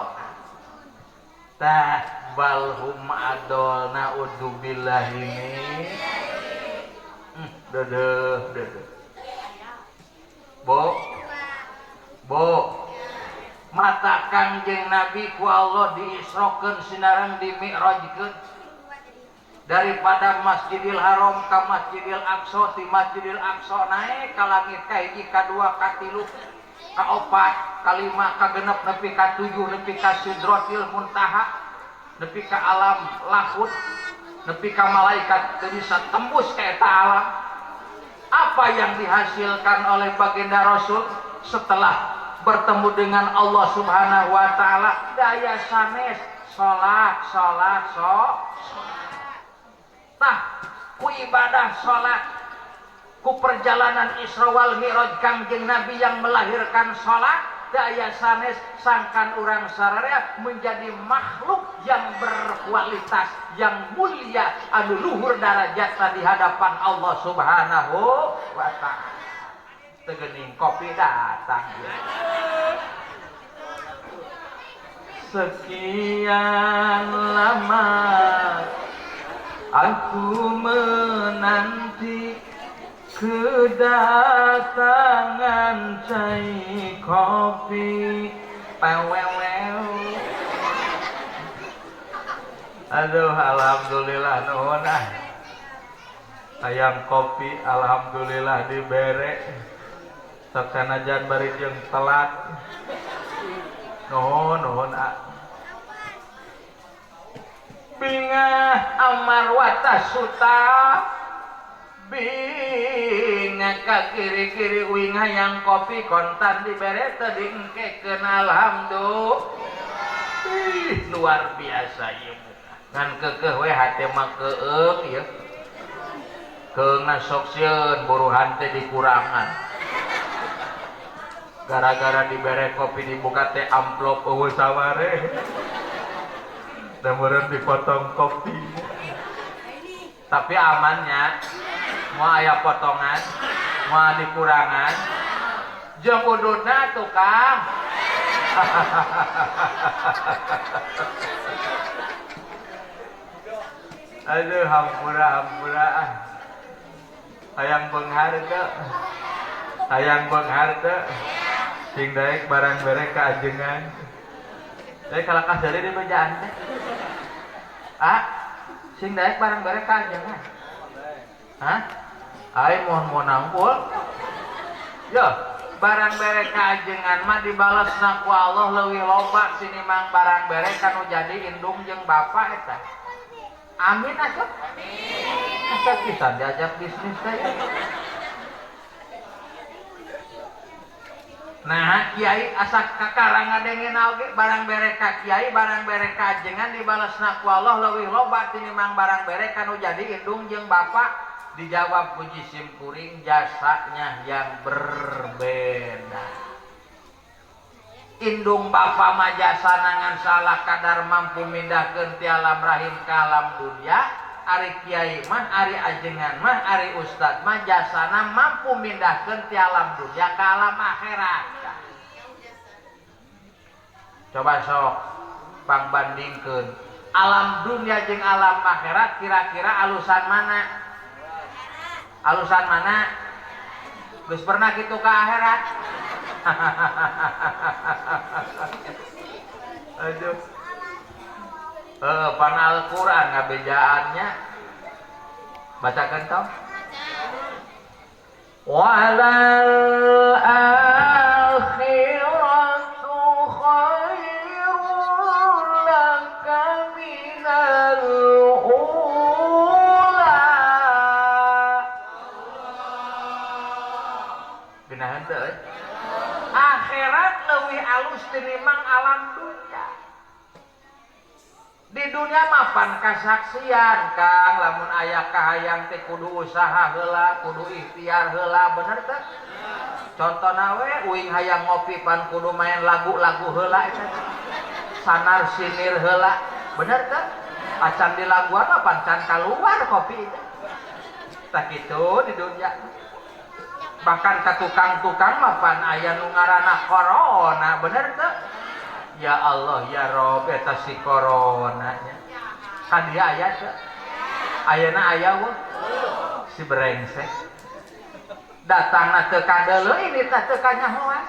tah balhum adol naudzubillahi min dedeh dedeh Bo, bo, mata Kangjeng Nabi ku Allah diisrokeun sinareng dimi'rajkeun daripada Masjidil Haram ka Masjidil Aqsa ti Masjidil Aqsa naik ka langit ka hiji ka dua ka tilu ka opat ka lima ka genep nepi ka tujuh nepi ka Sidratil Muntaha nepi ka alam lahut nepi ka malaikat teu bisa tembus ka eta alam. Apa yang dihasilkan oleh baginda Rasul setelah bertemu dengan Allah Subhanahu wa taala? Daya sanes salat salat tah ku ibadah salat ku perjalanan Isra wal Mi'raj Kangjeng Nabi yang melahirkan salat daya sanes sangkan urang sararea menjadi makhluk yang berkualitas yang mulia anu luhur darajatna di hadapan Allah Subhanahu wa taala. Tegening kopi datang ya. Sekian lama aku menanti kedatangan cai kopi. Pewewew. Aduh, alhamdulillah nuhun ah. Hayang kopi alhamdulillah dibere. Sok sanajan bari jeung telat. Nuhun nuhun ah. Bingah amar watasuta. Bingah ka kiri-kiri uing hayang kopi kontan dibere teu diengkekeun alhamdulillah. Ih, luar biasa ieu muka. Ngan keukeuh we hate mah keung ieu. Keungna sok sieun buruhan teh dikurangan. Gara-gara dibere kopi dibuka teh amplop eueuh saware. Da meureun dipotong kopi. Tapi amannya mau aya potongan, mau dikurangan, jeung ududna tukang. Aduh, hampura hampura ah. Hayang beunghar teu. Hayang beunghar teu. Sing daek barang bere ka ajengan. Daek kalakah seuri di bejaan teh. Ah, sing daek barang bere ka ajengan. Hah? Ai mohon nampul. Yo, barang bere ka ajengan mah dibalesna ku Allah leuwih loba sinimang barang bere kanu jadi indung jeung bapa eta. Amin atuh. Amin. Asa pisan diajak bisnis teh. Nah, kiai asa kakarang ngadengin oge barang bere ka kiai, barang bere ka ajengan dibalesna ku Allah leuwih loba tinimbang barang bere kanu jadi indung jeung bapa. Dijawab ku jisim kuring jasanya yang berbeda. Indung bapa mah jasana ngan salah kadar mampu mindahkeun ti alam rahim ka alam dunya, ari kiai mah, ari ajengan mah, ari ustad mah jasana mampu mindahkeun ti alam dunya ka alam akhirat. Coba sok pangbandingkeun alam dunia jeung alam akhirat, kira-kira alusan mana? Alusan mana? Geus pernah kitu ka akhirat? Aduh. Pan Al-Qur'an ngabejaannya. Bacakeun tong. Walal akhiratu khairul laka minal ula. Genahan teu euy. Akhirat leuwih alus tinimbang alam dunya. Di dunia mapan kasaksian Kang, lamun aya kahayang teh kudu usaha heula, kudu ikhtiar heula, bener teh? Contona we uing hayang ngopi pan kudu main lagu-lagu heula eta. Sanar sinir heula, bener teh? Acan di laguan mah pan can kaluar kopi teh. Tah kitu di dunia. Bahkan ka tukang-tukang mah pan aya nu ngaranna corona, bener teh? Ya Allah ya Rob, eta si corona nya. Kan dia aya teu? Ayeuna aya weh. Si brengsek. Datangna teu kadeuleu ini teh teu kanyahoan.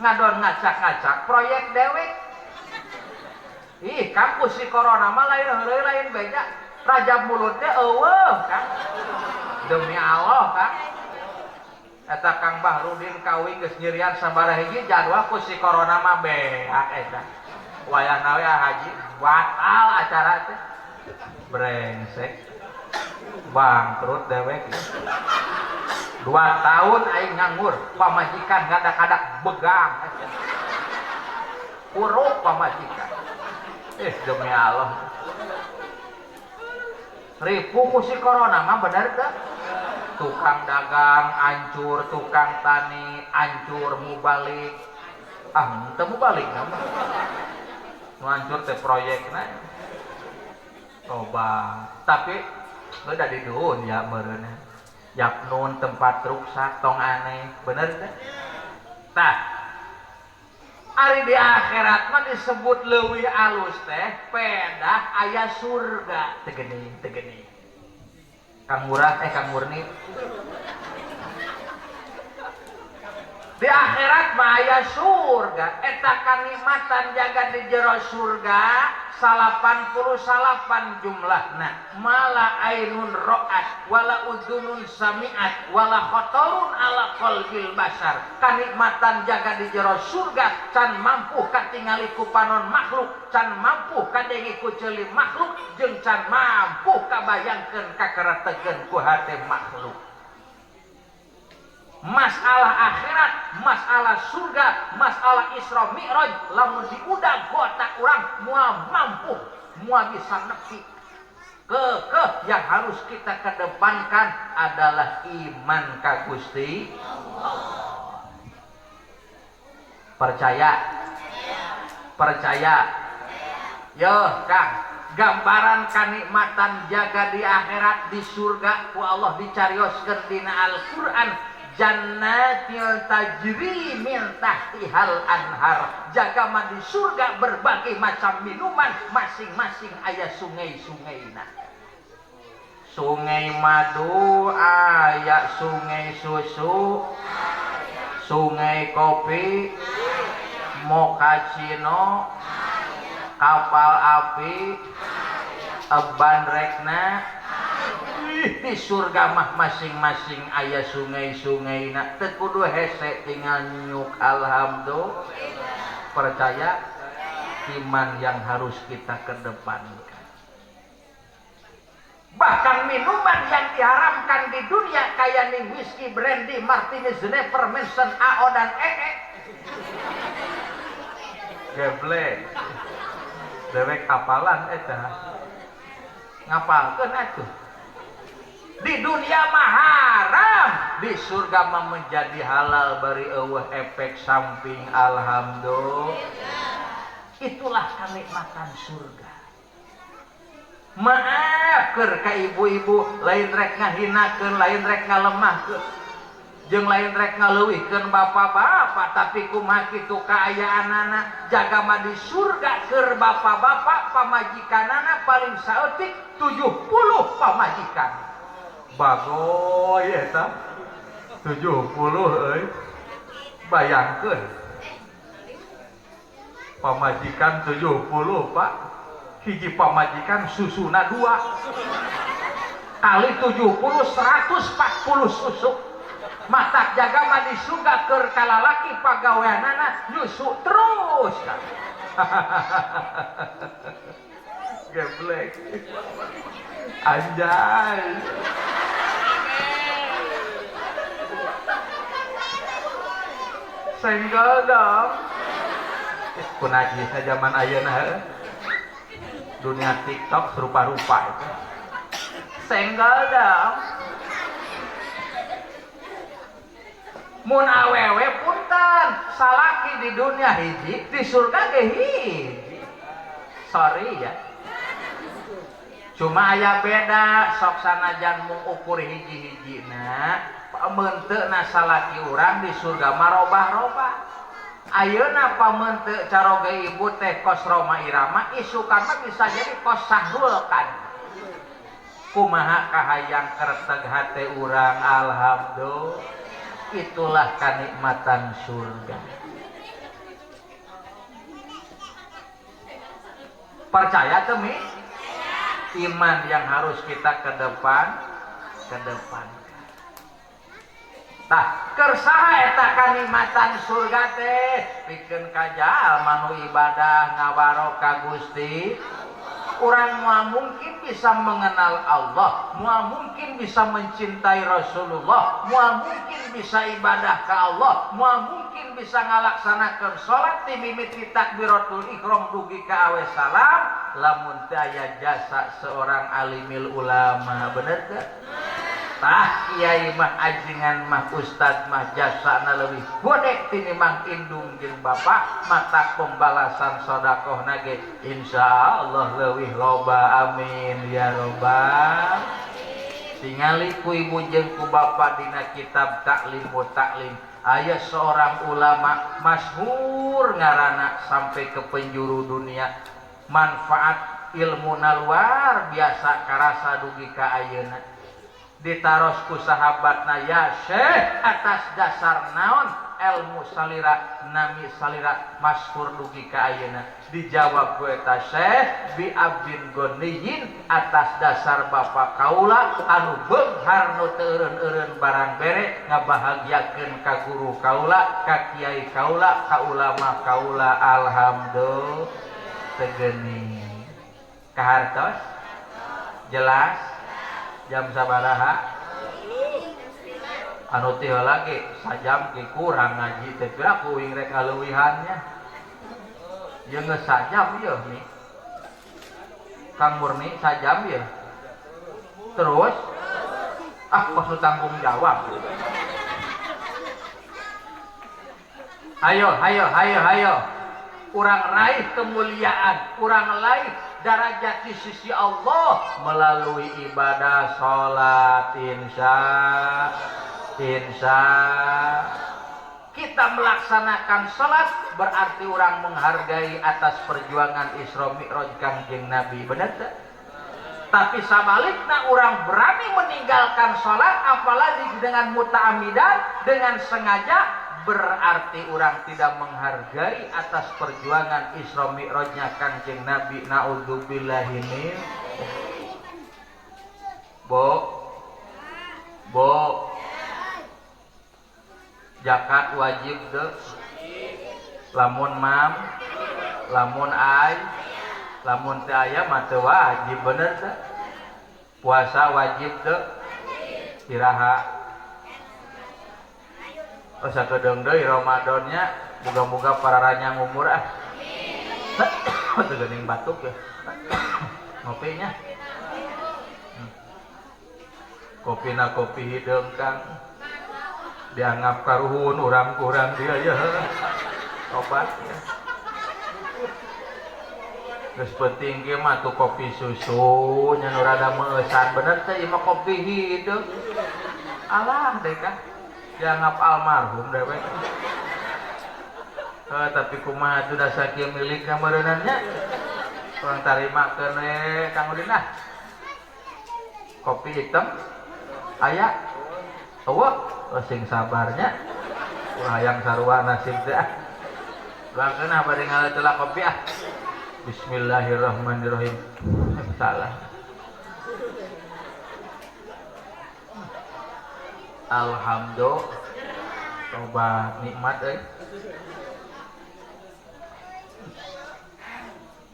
Ngadon ngacak-ngacak proyek dewek. Ih, kampus si corona mah lain heureuy lain beja. Rajab mulut teh eueuh, Kang. Demi Allah, Kang. Eta Kang Bahrudin kawin geus nyirian sabaraha hiji jadwal ku si corona mah beak eta. Wayahna we haji batal acara teh. Brengsek. Bangkrut dewek. 2 tahun aing nganggur, pamajikan ngadak-ngadak begang. Kuruk pamajikan. Demi Allah. Ripuh ku si corona mah bener teh? Tukang dagang hancur, tukang tani hancur, mubalik. Ah, teu mubalik mah. Nu hancur teh proyekna. Coba, tapi udah di dunia meureunna. Yapnun tempat ruksak tong aneh, bener teh? Tah. Ari di akhirat mah disebut leuwih alus teh, pedah aya surga, tegening tegening. Kang Murah, Kang Murni. Di akhirat mah aya surga, eta kanikmatan jaga di jero surga 89 jumlahna. Mala ainun ra'at wala udhunun sami'at wala khatarun ala qalbil basar. Kanikmatan jaga di jero surga can mampu katingali ku panon makhluk, can mampu kadengi ku ceuli makhluk, jeung can mampu kabayangkeun kakeretegeun ku hate makhluk. Masalah akhirat, masalah surga, masalah Isra Mi'raj, lamun diudag otak urang moal mampu, moal bisa nepi. Kekeh yang harus kita kedepankan adalah iman ka Gusti Allah. Percaya? Percaya? Yo, Kang, gambaran kanikmatan jaga di akhirat di surga ku Allah dicarioskeun dina Al-Qur'an. Jannatil tajri min tahtihal anhar. Jaga mah di surga berbagai macam minuman, masing-masing aya sungai-sungaina. Sungai madu aya, sungai susu, sungai kopi, mochaccino, kapal api, eban rekna. Di surga mah masing-masing aya sungai-sungai na teu kudu hese tinggal nyuk alhamdulillah. Percaya iman yang harus kita kedepankan. Bahkan minuman yang diharamkan di dunia kayak nih whisky, brandy, martini, Genever, Manson, AO dan EE. Geblek. Dewek apalan eta. Ngapalkeun atuh. Di dunia mah haram, di surga mah menjadi halal bari eueuh efek samping alhamdulillah. Itulah kenikmatan surga. Maaf keur ka ibu-ibu, lain rek ngahinakeun, lain rek ngalemahkeun. Jeung lain rek ngaleuwihkeun bapak-bapak tapi kumaha kitu kaayaanana jaga mah di surga keur bapak-bapak pamajikanana paling saeutik 70 pamajikan. Bagoy eta 70 euy. Bayangkeun pamajikan 70 Pak. Hiji pamajikan susuna 2 kali 70 140 susu. Matak jaga mah di surga keur kalalaki pagaweanana nyusu terus. Geblek. Anjay. Senggol dong. Kunajisna zaman ayeuna heuh. Dunia TikTok serupa-rupa itu. Senggol dong. Mun awewe punten salaki di dunia hiji di surga ge hiji. Sorry ya. Cuma aya beda sok sanajan mung ukur hiji-hijina pamenteuna salaki urang di surga mah robah-robah. Ayeuna pamente caroge ibu teh kos Roma Irama isukan mah bisa jadi kos Sahrul kan. Kumaha kahayang kerteg hate urang alhamdulillah. Itulah kenikmatan surga. Percaya temi? Iman yang harus kita ke depan, ke depan. Tah, keur saha eta kanikmatan surga teh? Pikeun ka jalma nu ibadah ngawaro ka Gusti. Urang moal mungkin bisa mengenal Allah, moal mungkin bisa mencintai Rasulullah, moal mungkin bisa ibadah ke Allah, moal mungkin bisa ngalaksanakeun salat ti mimiti takbiratul ihram dugi ka awe salam lamun teu aya jasa seorang alimil ulama. Bener teu? Tah kiai mah ajengan mah ustad mah jasana leuwih gede tinimbang indung jeung bapak, mata pembalasan sedekahna ge insyaallah leuwih loba. Amin ya robbal. Tingali ku ibu jeung ku bapak dina kitab Taklim wa Taklim aya seorang ulama masyhur ngaranna sampai ke penjuru dunia, manfaat ilmuna luar biasa karasa dugi ka ayeuna. Ditaros ku sahabatna, ya Syekh, atas dasar naon ilmu salira nami salira masyhur dugi ka ayeuna? Dijawab ku eta Syekh, bi abdin goniyin, atas dasar bapak kaula anu beunghar nu teu eureun-eureun barang bere ngabahagiakeun ka guru kaula, ka kiai kaula, ka ulama kaula. Alhamdulillah. Tegeni kahartos jelas. Jam sabaraha anu teh lagi sajam ge kurang ngaji teh pira kuing rek ngaleuwihannya ieu geus sajam ieu nih Kang Murni sajam ieu terus ah kos tanggung jawab. Ayo ayo ayo ayo urang raih kemuliaan, urang raih darajat di sisi Allah melalui ibadah salat. Insya insya kita melaksanakan salat berarti orang menghargai atas perjuangan Isra Mi'raj Kangjeng Nabi. Benar tak? Tapi sabalikna orang berani meninggalkan salat apalagi dengan muta'amidan, dengan sengaja, berarti orang tidak menghargai atas perjuangan Isra Mi'rajnya Kangjeng Nabi. Naudzubillahi min. Bo, bo, zakat wajib deh. Lamun mam, lamun ay, lamun teu aya mah teu wajib. Bener teu? Puasa wajib teu? Iraha. Oh, sakedeung deui Ramadannya, moga-moga pararanyang umur ah. Teu geuning batuk ya. Ngopinya. Kopina kopi hideung Kang. Dianggap karuhun urang-urang dia ya. Obat ya. Geus penting ge mah tuh kopi susu nya nu rada meueusan. Bener teh ieu mah kopi hideung. Alah deh kah. Dianggap almarhum dewek. Tapi kumaha atuh da sakieu milikna meureunna nya. Kurang tarimakeun we Kang Udin ah. Kopi hitam aya eueuh sing sabarnya. Ulah hayang sarua nasib teh ah. Doakeun ah bade ngaleut kopi ah. Bismillahirrahmanirrahim. Salah. Alhamdulillah. Coba nikmat euy.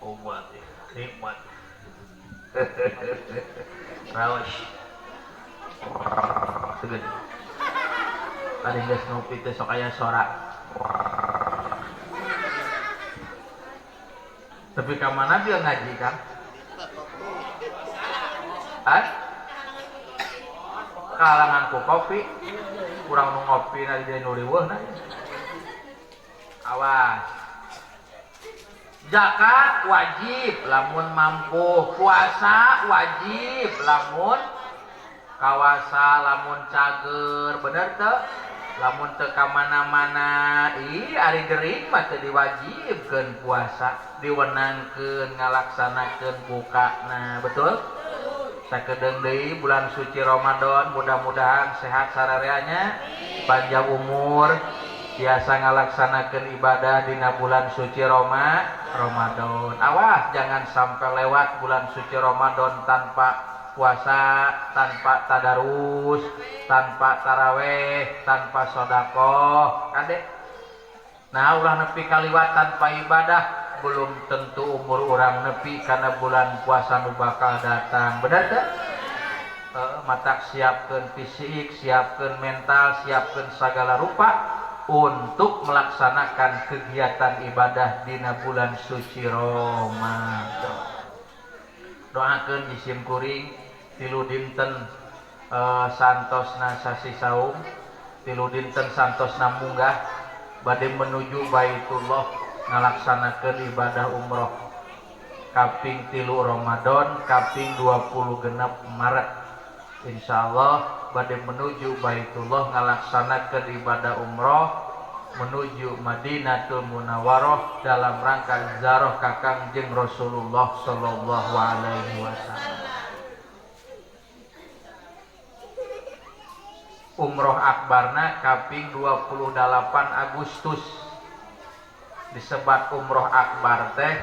Obat nikmat. Raos. Segeun. Tadi geus ngopi teh sok aya sora. Tapi ka mana dia ngaji, Kang? Ah? Kalangan ku kopi, kurang nu ngopi na di nu riweuh na. Awas. Zakat wajib lamun mampu, puasa wajib lamun kawasa, lamun cager, bener teu? Lamun teu ka mana-mana, ih ari gering mah teu diwajibkeun puasa, diwenangkeun ngalaksanakeun bukana, betul? Sakedeung deui bulan suci Ramadan, mudah-mudahan sehat sarareanya, panjang umur, biasa ngalaksanakeun ibadah dina bulan suci Ramadan. Awas jangan sampai lewat bulan suci Ramadan tanpa puasa, tanpa tadarus, tanpa taraweh, tanpa sodakoh. Kade. Nah, ulah nepi kaliwat tanpa ibadah, belum tentu umur orang nepi karena bulan puasa nu bakal datang. Bener teu? Matak siapkeun fisik, siapkeun mental, siapkeun segala rupa untuk melaksanakan kegiatan ibadah dina bulan suci Ramadan. Doakeun jisim kuring tilu dinten santosna sasi saum, tilu dinten santosna munggah bade menuju Baitullah ngalaksanakeun ibadah umroh kaping 3 Ramadan, kaping 26 Maret. Insyaallah bade menuju Baitullah ngalaksanakeun ibadah umroh menuju Madinatul Munawwaroh dalam rangka ziarah ka Kangjeng Rasulullah sallallahu alaihi wasallam. Umroh akbarna kaping 28 Agustus. Disebat umroh akbar teh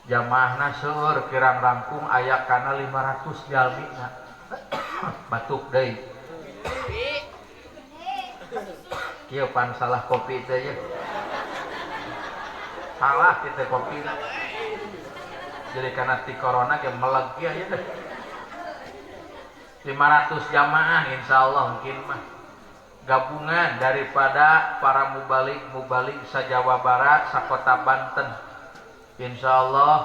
jamaahna seueur kirang langkung aya kana 500 jalmina. Batuk deui. Kieu pan salah kopi teh ya. Salah kita kopi. Jadi karena ti corona ge meleg kieu ya teh. 500 jamaah insyaallah mungkin mah gabungan daripada para mubalik-mubalik sa-Jawa Barat, sakota Banten. Insyaallah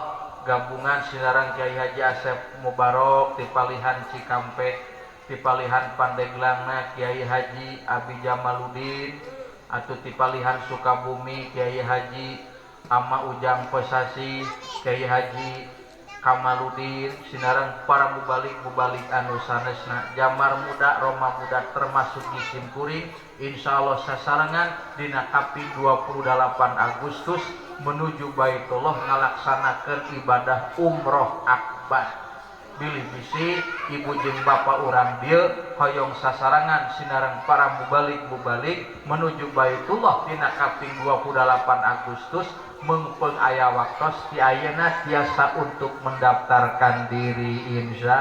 gabungan sinaran Kiai Haji Asep Mubarok ti palihan Cikampek, ti palihan Pandeglangna Kiai Haji Abi Jamaluddin, atau ti palihan Sukabumi Kiai Haji Ama Ujang Kosasi, Kiai Haji Kamaludin, sinaran para mubalik-mubalik anu sanesna jamar muda, roma muda termasuk jisim kuring, insyaallah sasarengan dina kaping 28 Agustus menuju Baitullah ngalaksanakeun ibadah umroh akbar. Bilih bisi ibu jeung bapak urang dieu hoyong sasarengan sinareng para mubalik-mubalik menuju Baitullah dina kaping 28 Agustus mengpeng aya waktos di ayeuna tiasa untuk mendaftarkan diri insya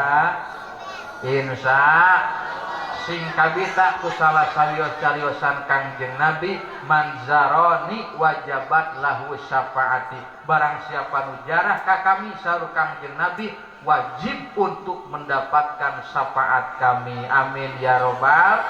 sing kabita ku salah sawios cariosan Kangjeng Nabi manzaroni wajabat lahu syafaati, barang siapa nu jarah ka kami saur Kangjeng Nabi wajib untuk mendapatkan syafaat kami. Amin ya robbal.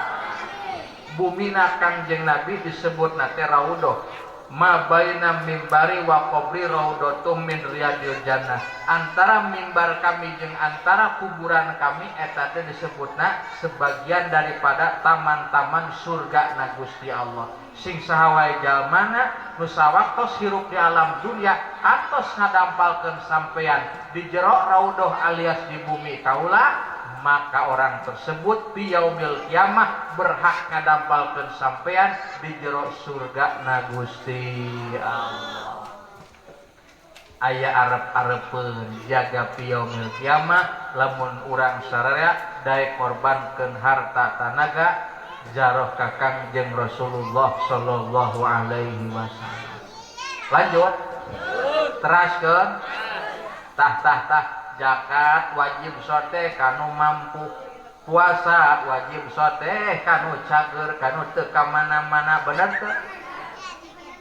Bumina Kangjeng Nabi disebutna teh raudhah. Ma baina mimbari wa qabri raudhatum min riyadil jannah. Antara mimbar kami jeung antara kuburan kami eta teh disebutna sebagian daripada taman-taman surga na Gusti Allah. Sing saha wae jalmana nu sawaktos hirup di alam dunia atos ngadampalkeun sampean di jero raudhah alias di bumi kaula, maka orang tersebut di yaumil kiamah berhak ngadampalkeun sampean di jero surga na Gusti Allah. Aya arep-arepeun jaga fi yaumil kiamah lamun urang sararea daek korbankeun harta tanaga jaroh ka Kangjeng Rasulullah sallallahu alaihi wasallam. Lanjut. Teraskeun. Tah tah tah zakat wajib sote kanu mampu, puasa wajib sote kanu cager kanu teu ka mana-mana, bener teu?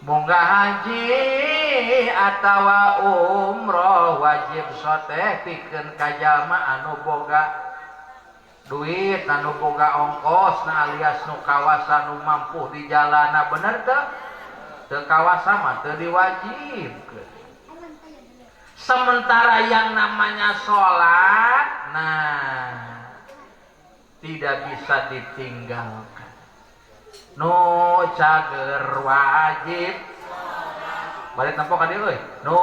Munggah haji atawa umroh wajib sote pikeun ka jalma anu boga duit, anu boga ongkos na alias nu kawasa nu mampu di jalana, bener teu? Teu kawasa mah teu diwajibkeun. Sementara yang namanya sholat, nah tidak bisa ditinggalkan. Nu cager wajib, balik nempo ka dieu euy. Nu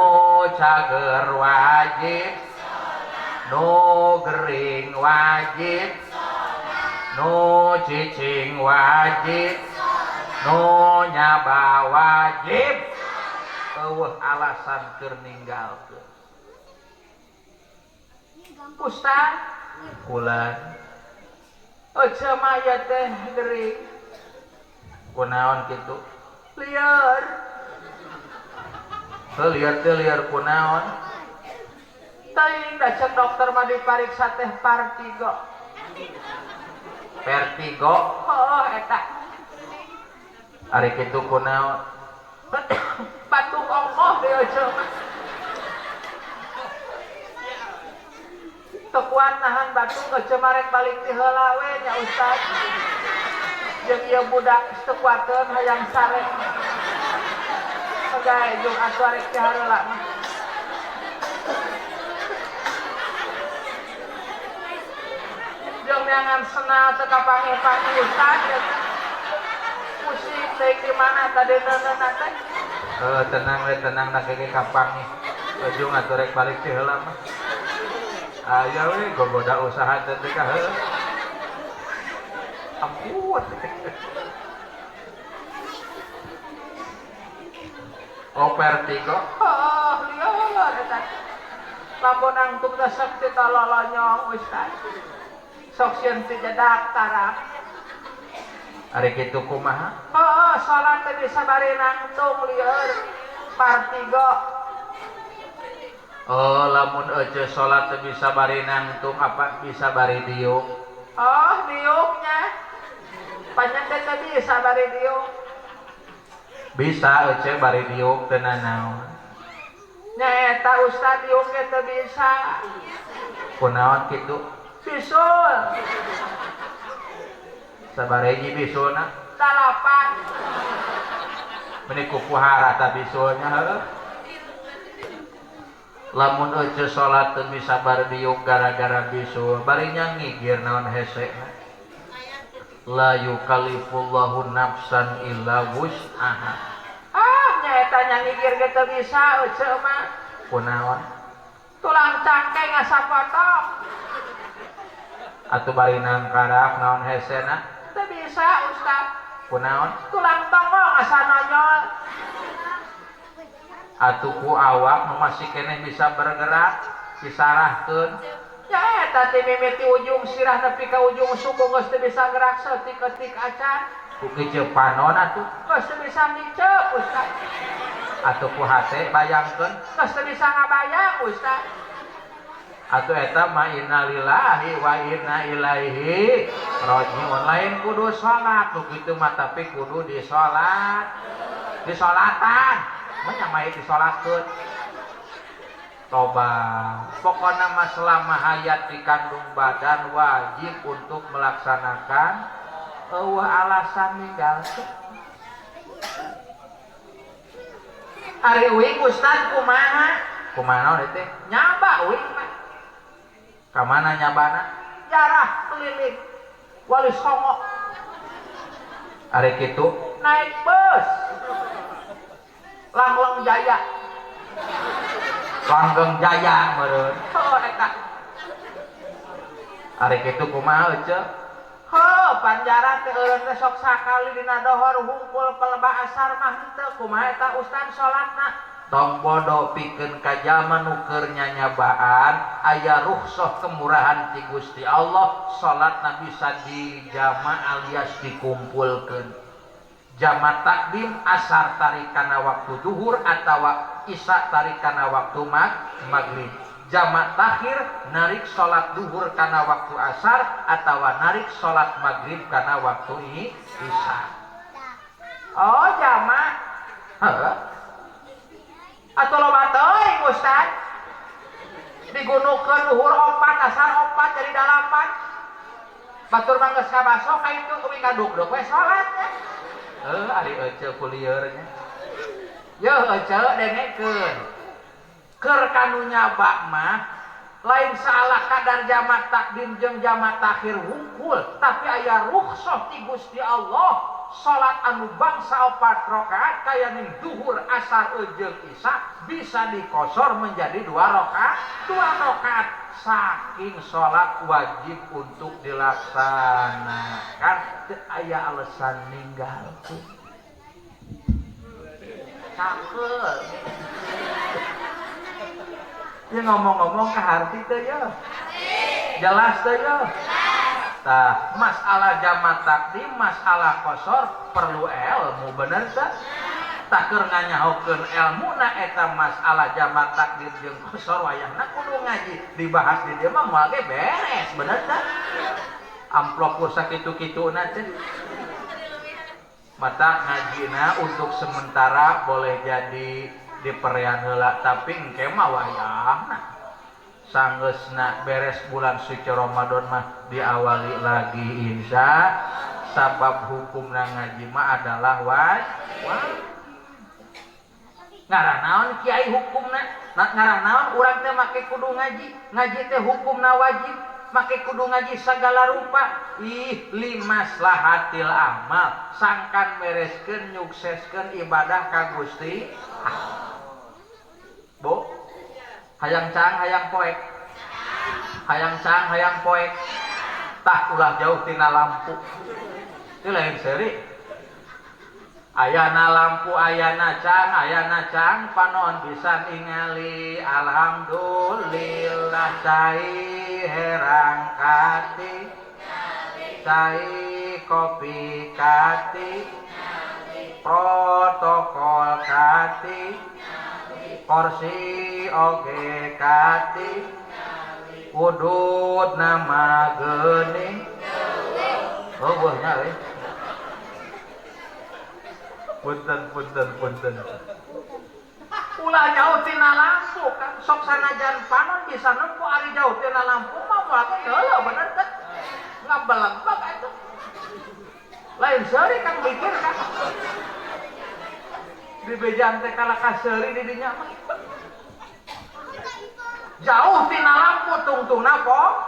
cager wajib, nu gering wajib, nu cicing wajib, nu nyaba wajib. Eueuh alasan keur ninggalkeun. Ustaz kulan euceu mah teh gering kunaon kitu lieur heuh lieur teh lieur kunaon teuing da cek dokter mah dipariksa teh vertigo vertigo heuh eta ari kitu kunaon batuk ongkoh deui euceu mah teu kuat nahan batuk euceu marek balik ti heula we nya Ustaz jeung ieu budak teu kuateun hayang sare pegae jeung atuh arek ti hareula mah jeung neangan senal teu kapanggih-panggih Ustaz pusing teh di mana tadi neuneunan teh heuh tenang we tenang da ge kapanggih ujung atuh rek balik ti heula mah aya we gogoda usaha teh ka heuh ampun. Oh vertigo oh lieur eta lamun nangtung teh sok teh talolonyong Ustaz sok sieun teh jedak taraf ari kitu kumaha heuh salat teh bisa bari nangtung lieur vertigo. Oh lamun euceu salat teh bisa bari nangtung apa bisa bari diuk? Oh diuknya panjang teh bisa bari diuk. Bisa euceu bari diuk teu nanaon. Nya eta Ustaz diuk ge teu bisa. Kunaon kitu? Bisul. Sabareji bisulna? 8. Meni kupuhara ta bisulnya heuh. Lamun euceu salat teu bisa bar diuk gara-gara bisul, bari nyangigir naon hesena. La yukallifullahu nafsan illa wus'aha. Ah nyaeta nyangigir ge teu bisa euceu mah. Kunaon? Tulang cangkeng asa potong. Atuh bari nangkarak naon hesena? Teu bisa Ustaz. Kunaon? Tulang tonggong asa nonyol. Atuh ku awak masih keneh bisa bergerak disarahkeun nya eta teh mimiti ujung sirah nepi ka ujung suku geus teu bisa gerak saeutik-eutik acan ku kiceup panon atuh geus teu bisa ngiceup Ustaz atuh ku hate bayangkeun geus teu bisa ngabayang Ustaz atuh eta mah innalillahi wa inna ilaihi rajiun lain kudu salat nu kitu mah tapi kudu disolat disolatan menyamai disolatkeun toba pokona mah selama hayat di kandung badan wajib untuk melaksanakan eueuh alasan ninggalkeun. Ari uing Ustaz kumaha kumaha naon teh nyaba uing mah ka mana nyabana jarah keliling Wali Songo ari kitu naik bus Langleng Jaya Langgeng Jaya meureun heuh eta Ari kitu kumaha ece? Heuh, panjara teh eureun teh sok sakali dina dohor hungkul pelebah asar mah henteu. Kumaha eta ustad salatna? Tong bodoh pikeun ka jalma nu keur nyanyabaan aya rukhsah kemurahan ti Gusti Allah, salatna bisa dijama alias dikumpulkeun. Jama takdim asar tarik kana waktu duhur atawa isya tarik kana waktu maghrib. Jama takhir narik salat duhur kana waktu asar atawa narik salat maghrib kana waktu isya. Oh jama. Heuh. Atau loba teuing Ustad. Digunukeun duhur 4 asar 4 jadi 8. Batur mah geus kabaso ka itu euy kadukduk we salat nya. Heuh ari ece kulieur nya. Yeuh ece dengekeun. Keur kanu nyaba mah lain salah kadar jamak takdim jeung jamak takhir hungkul, tapi aya rukhsah ti Gusti Allah. Salat anu bangsa 4 rakaat kaya ning duhur asar jeung isya bisa dikosor menjadi 2 rakaat, 2 rakaat. Saking salat wajib untuk dilaksanakan teu aya alasan ninggalkeun. Cakep. Ya ngomong-ngomong ke harti teh ya. Jelas teh ya. Tah, masalah jamak takdim, masalah kosor perlu ilmu, bener teh? Tah keur nganyahokeun elmuna eta masalah jamak takdim jeung kosor wayahna kudu ngaji, dibahas di dieu mah moal ge beres, bener teh? Amplop ku sakitu-kituna teh. Mata ngajina untuk sementara boleh jadi diperean heula, tapi engke mah wayahna sanggeusna beres bulan suci Ramadan mah diawali lagi insya, sabab hukumna ngaji mah adalah wajib. Ngarah naon kiai hukumna? Ngarah naon urang teh make kudu ngaji? Ngaji teh hukumna wajib, make kudu ngaji sagala rupa. Ih limaslahatil amal, sangkan bereskeun nyukseskeun ibadah ka Gusti. Bu, hayang cang hayang poek, hayang cang hayang poek, tah ulah jauh tina lampu. Itu lain seri. Ayana lampu, ayana cang, panon bisa ningali. Alhamdulillah cai herang kati, cai kopi kati, protokol kati, kursi oge kati, udut nama geuning. Oh buahnya euy. Punten punten punten. Ulah jauh tina lampu kan sok sanajan panon bisa nempo ari jauh tina lampu mah moal ge heuleuh bener teh. Ngabeleg atuh. Lain seuri kan mikir kan. Di bejaan teh kalah kaseuri di dinya mah. Jauh tina lampu tungtungna po.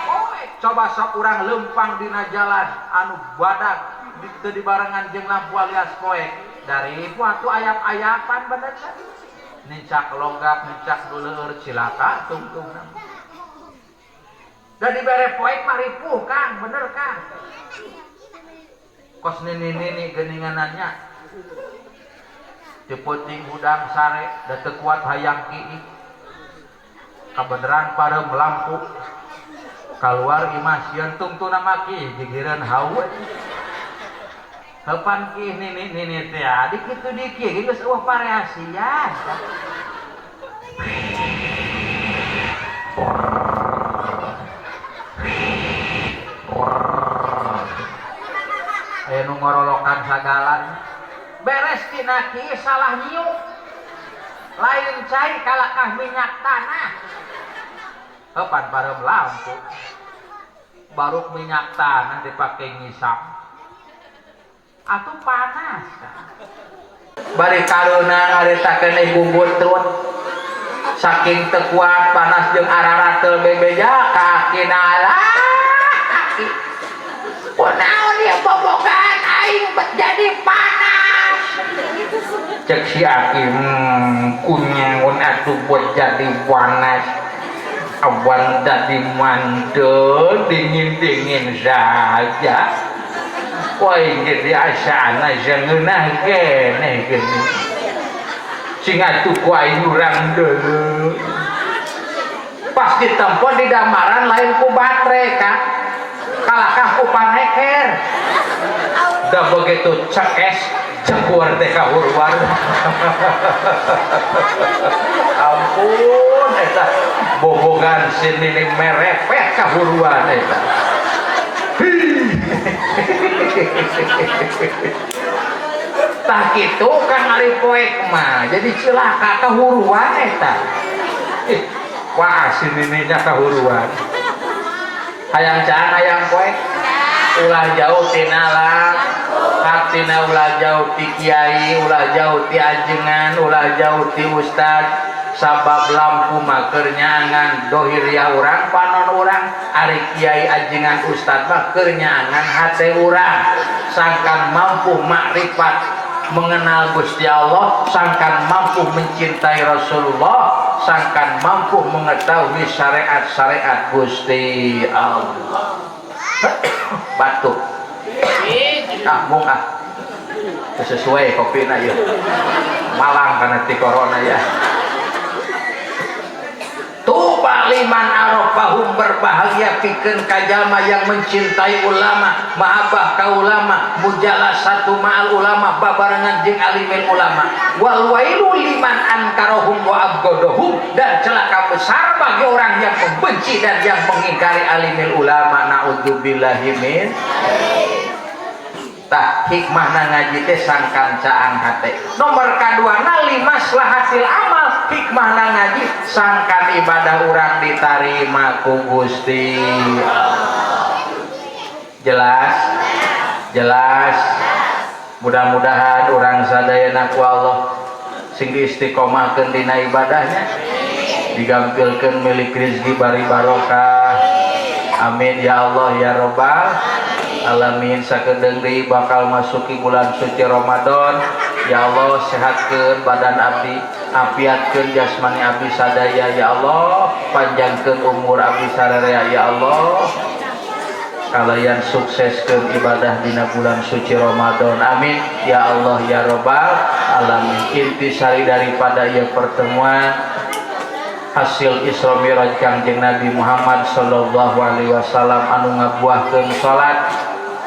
Poek. Coba sok urang lempang dina jalan anu badag teu dibarengan jeung lampu alias poek. Dari atuh ayap-ayapan bener teh. Nincak logak, nincak duleur cilaka tungtungna. Da dibere poek mah ripuh Kang, bener Kang. Kos nini-nini geuninganannya. Teu peuting hudang sare da teu kuat hayang kiih. Kabeneran pareum lampu. Kaluar imah sieun tungtungna mah kiih gigireun hawa. Kapan kiih nini-nini teh di kitu di kieu geus eueuh variasian. Aya nu ngorolokan sagala. Beres tina kieu salah nyiuk. Lain cai kalakah minyak tanah. Kapan pareum lampu. Baruk minyak tanah dipake ngisap. Atuh panas kan. Bari karuna ngaritakeun ibu butut. Saking teu kuat panas jeung ararateul bebeja ka akina lah. Aki. Kunaon ieu bobogan aing bet jadi panas. Cek si aki, kunyaun atuh buat jadi panas. Awan dari mandel dingin-dingin saja. Wah jadi asana sangeunah keneh geuning. Sing atuh ku aing urang deuleu. Pas ditempo di damaran lain ku batre ka. Kalakah ku paneker. Da begitu cekes cekur teh kahuruan. Ampun eta bobogan si Nining merepet kahuruan eta. Tah kitu Kang ari poek mah jadi cilaka kahuruan eta. Wah si Niningnya kahuruan. Hayang caang hayang poek ulah jauh tina lampu, ulah jauh ti kiai, ulah jauh ti ajengan, ulah jauh ti ustad. Sabab lampu mah keur nyaangan dohiriah urang panon urang, ari kiai ajengan ustad mah keur nyaangan hate urang. Sangkan mampu makrifat mengenal Gusti Allah, sangkan mampu mencintai Rasulullah, sangkan mampu mengetahui syariat-syariat Gusti Allah. Batuk. Ah, mung ah. Sesuai kopina ya. Malang karena ti corona ya. Tuba liman arafahum, berbahagia pikeun ka jalma yang mencintai ulama, mahabbah ka ulama, mujalasatu ma'al ulama, babarengan jeung alimil ulama. Wal wailu liman ankarahum wa abghadahum, dan celaka besar bagi orang yang membenci dan yang mengingkari alimil ulama. Naudzubillahi min. Tah hikmahna ngaji teh sangkan caang hate. Nomor kaduana limaslahatil amal, hikmahna ngaji sangkan ibadah urang ditarima ku Gusti. Jelas? Jelas. Mudah-mudahan urang sadayana ku Allah sing diistiqomahkeun dina ibadahnya, digampilkeun milik rezeki bari barokah. Amin ya Allah ya Rabbal alamin. Sakedeung deui bakal masuki bulan suci Ramadan. Ya Allah sehatkeun badan abdi, afiatkeun jasmani abdi sadaya ya Allah, panjangkeun umur abdi sararea ya Allah. Kalayan sukseskeun ibadah dina bulan suci Ramadan. Amin ya Allah ya Rabbal alamin. Intisari daripada ieu pertemuan hasil Isra Mi'raj Kangjeng Nabi Muhammad sallallahu alaihi wasallam anu ngabuahkeun salat,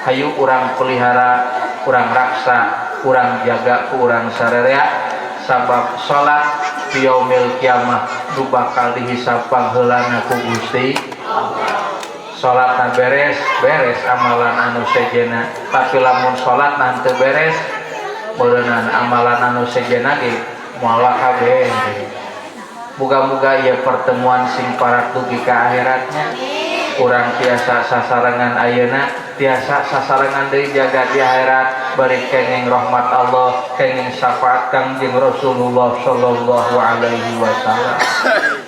hayu urang pelihara, urang raksa, urang jaga ku urang sararea, sabab salat yaumil kiamah nu bakal dihisab pangheulana ku Gusti. Salatna beres, beres amalan anu sejenna, tapi lamun salatna teu beres, meureunana amalan anu sejenna ge moal kabeh. Muga-muga ieu pertemuan sing parak dugi ka akhiratnya. Urang tiasa sasarengan ayeuna, tiasa sasarengan deui jaga di akhirat, bari kenging rahmat Allah, kenging syafaat Kangjeng Rasulullah sallallahu alaihi wasallam.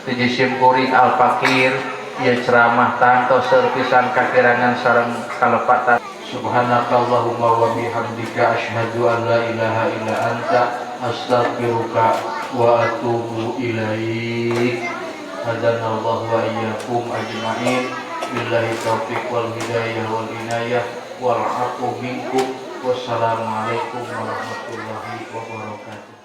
Tuji simkuring Al Fakir ieu ceramah tangtos seueur pisan kakirangan sareng kalepatan. Subhanakallahumma wa bihamdika asyhadu an la ilaha illa anta astaghfiruka wa atubu ilaik. Hadanallahu wa iyyakum ajmain. Billahi taufiq wal hidayah wal inayah wal afu minkum. Wassalamualaikum warahmatullahi wabarakatuh.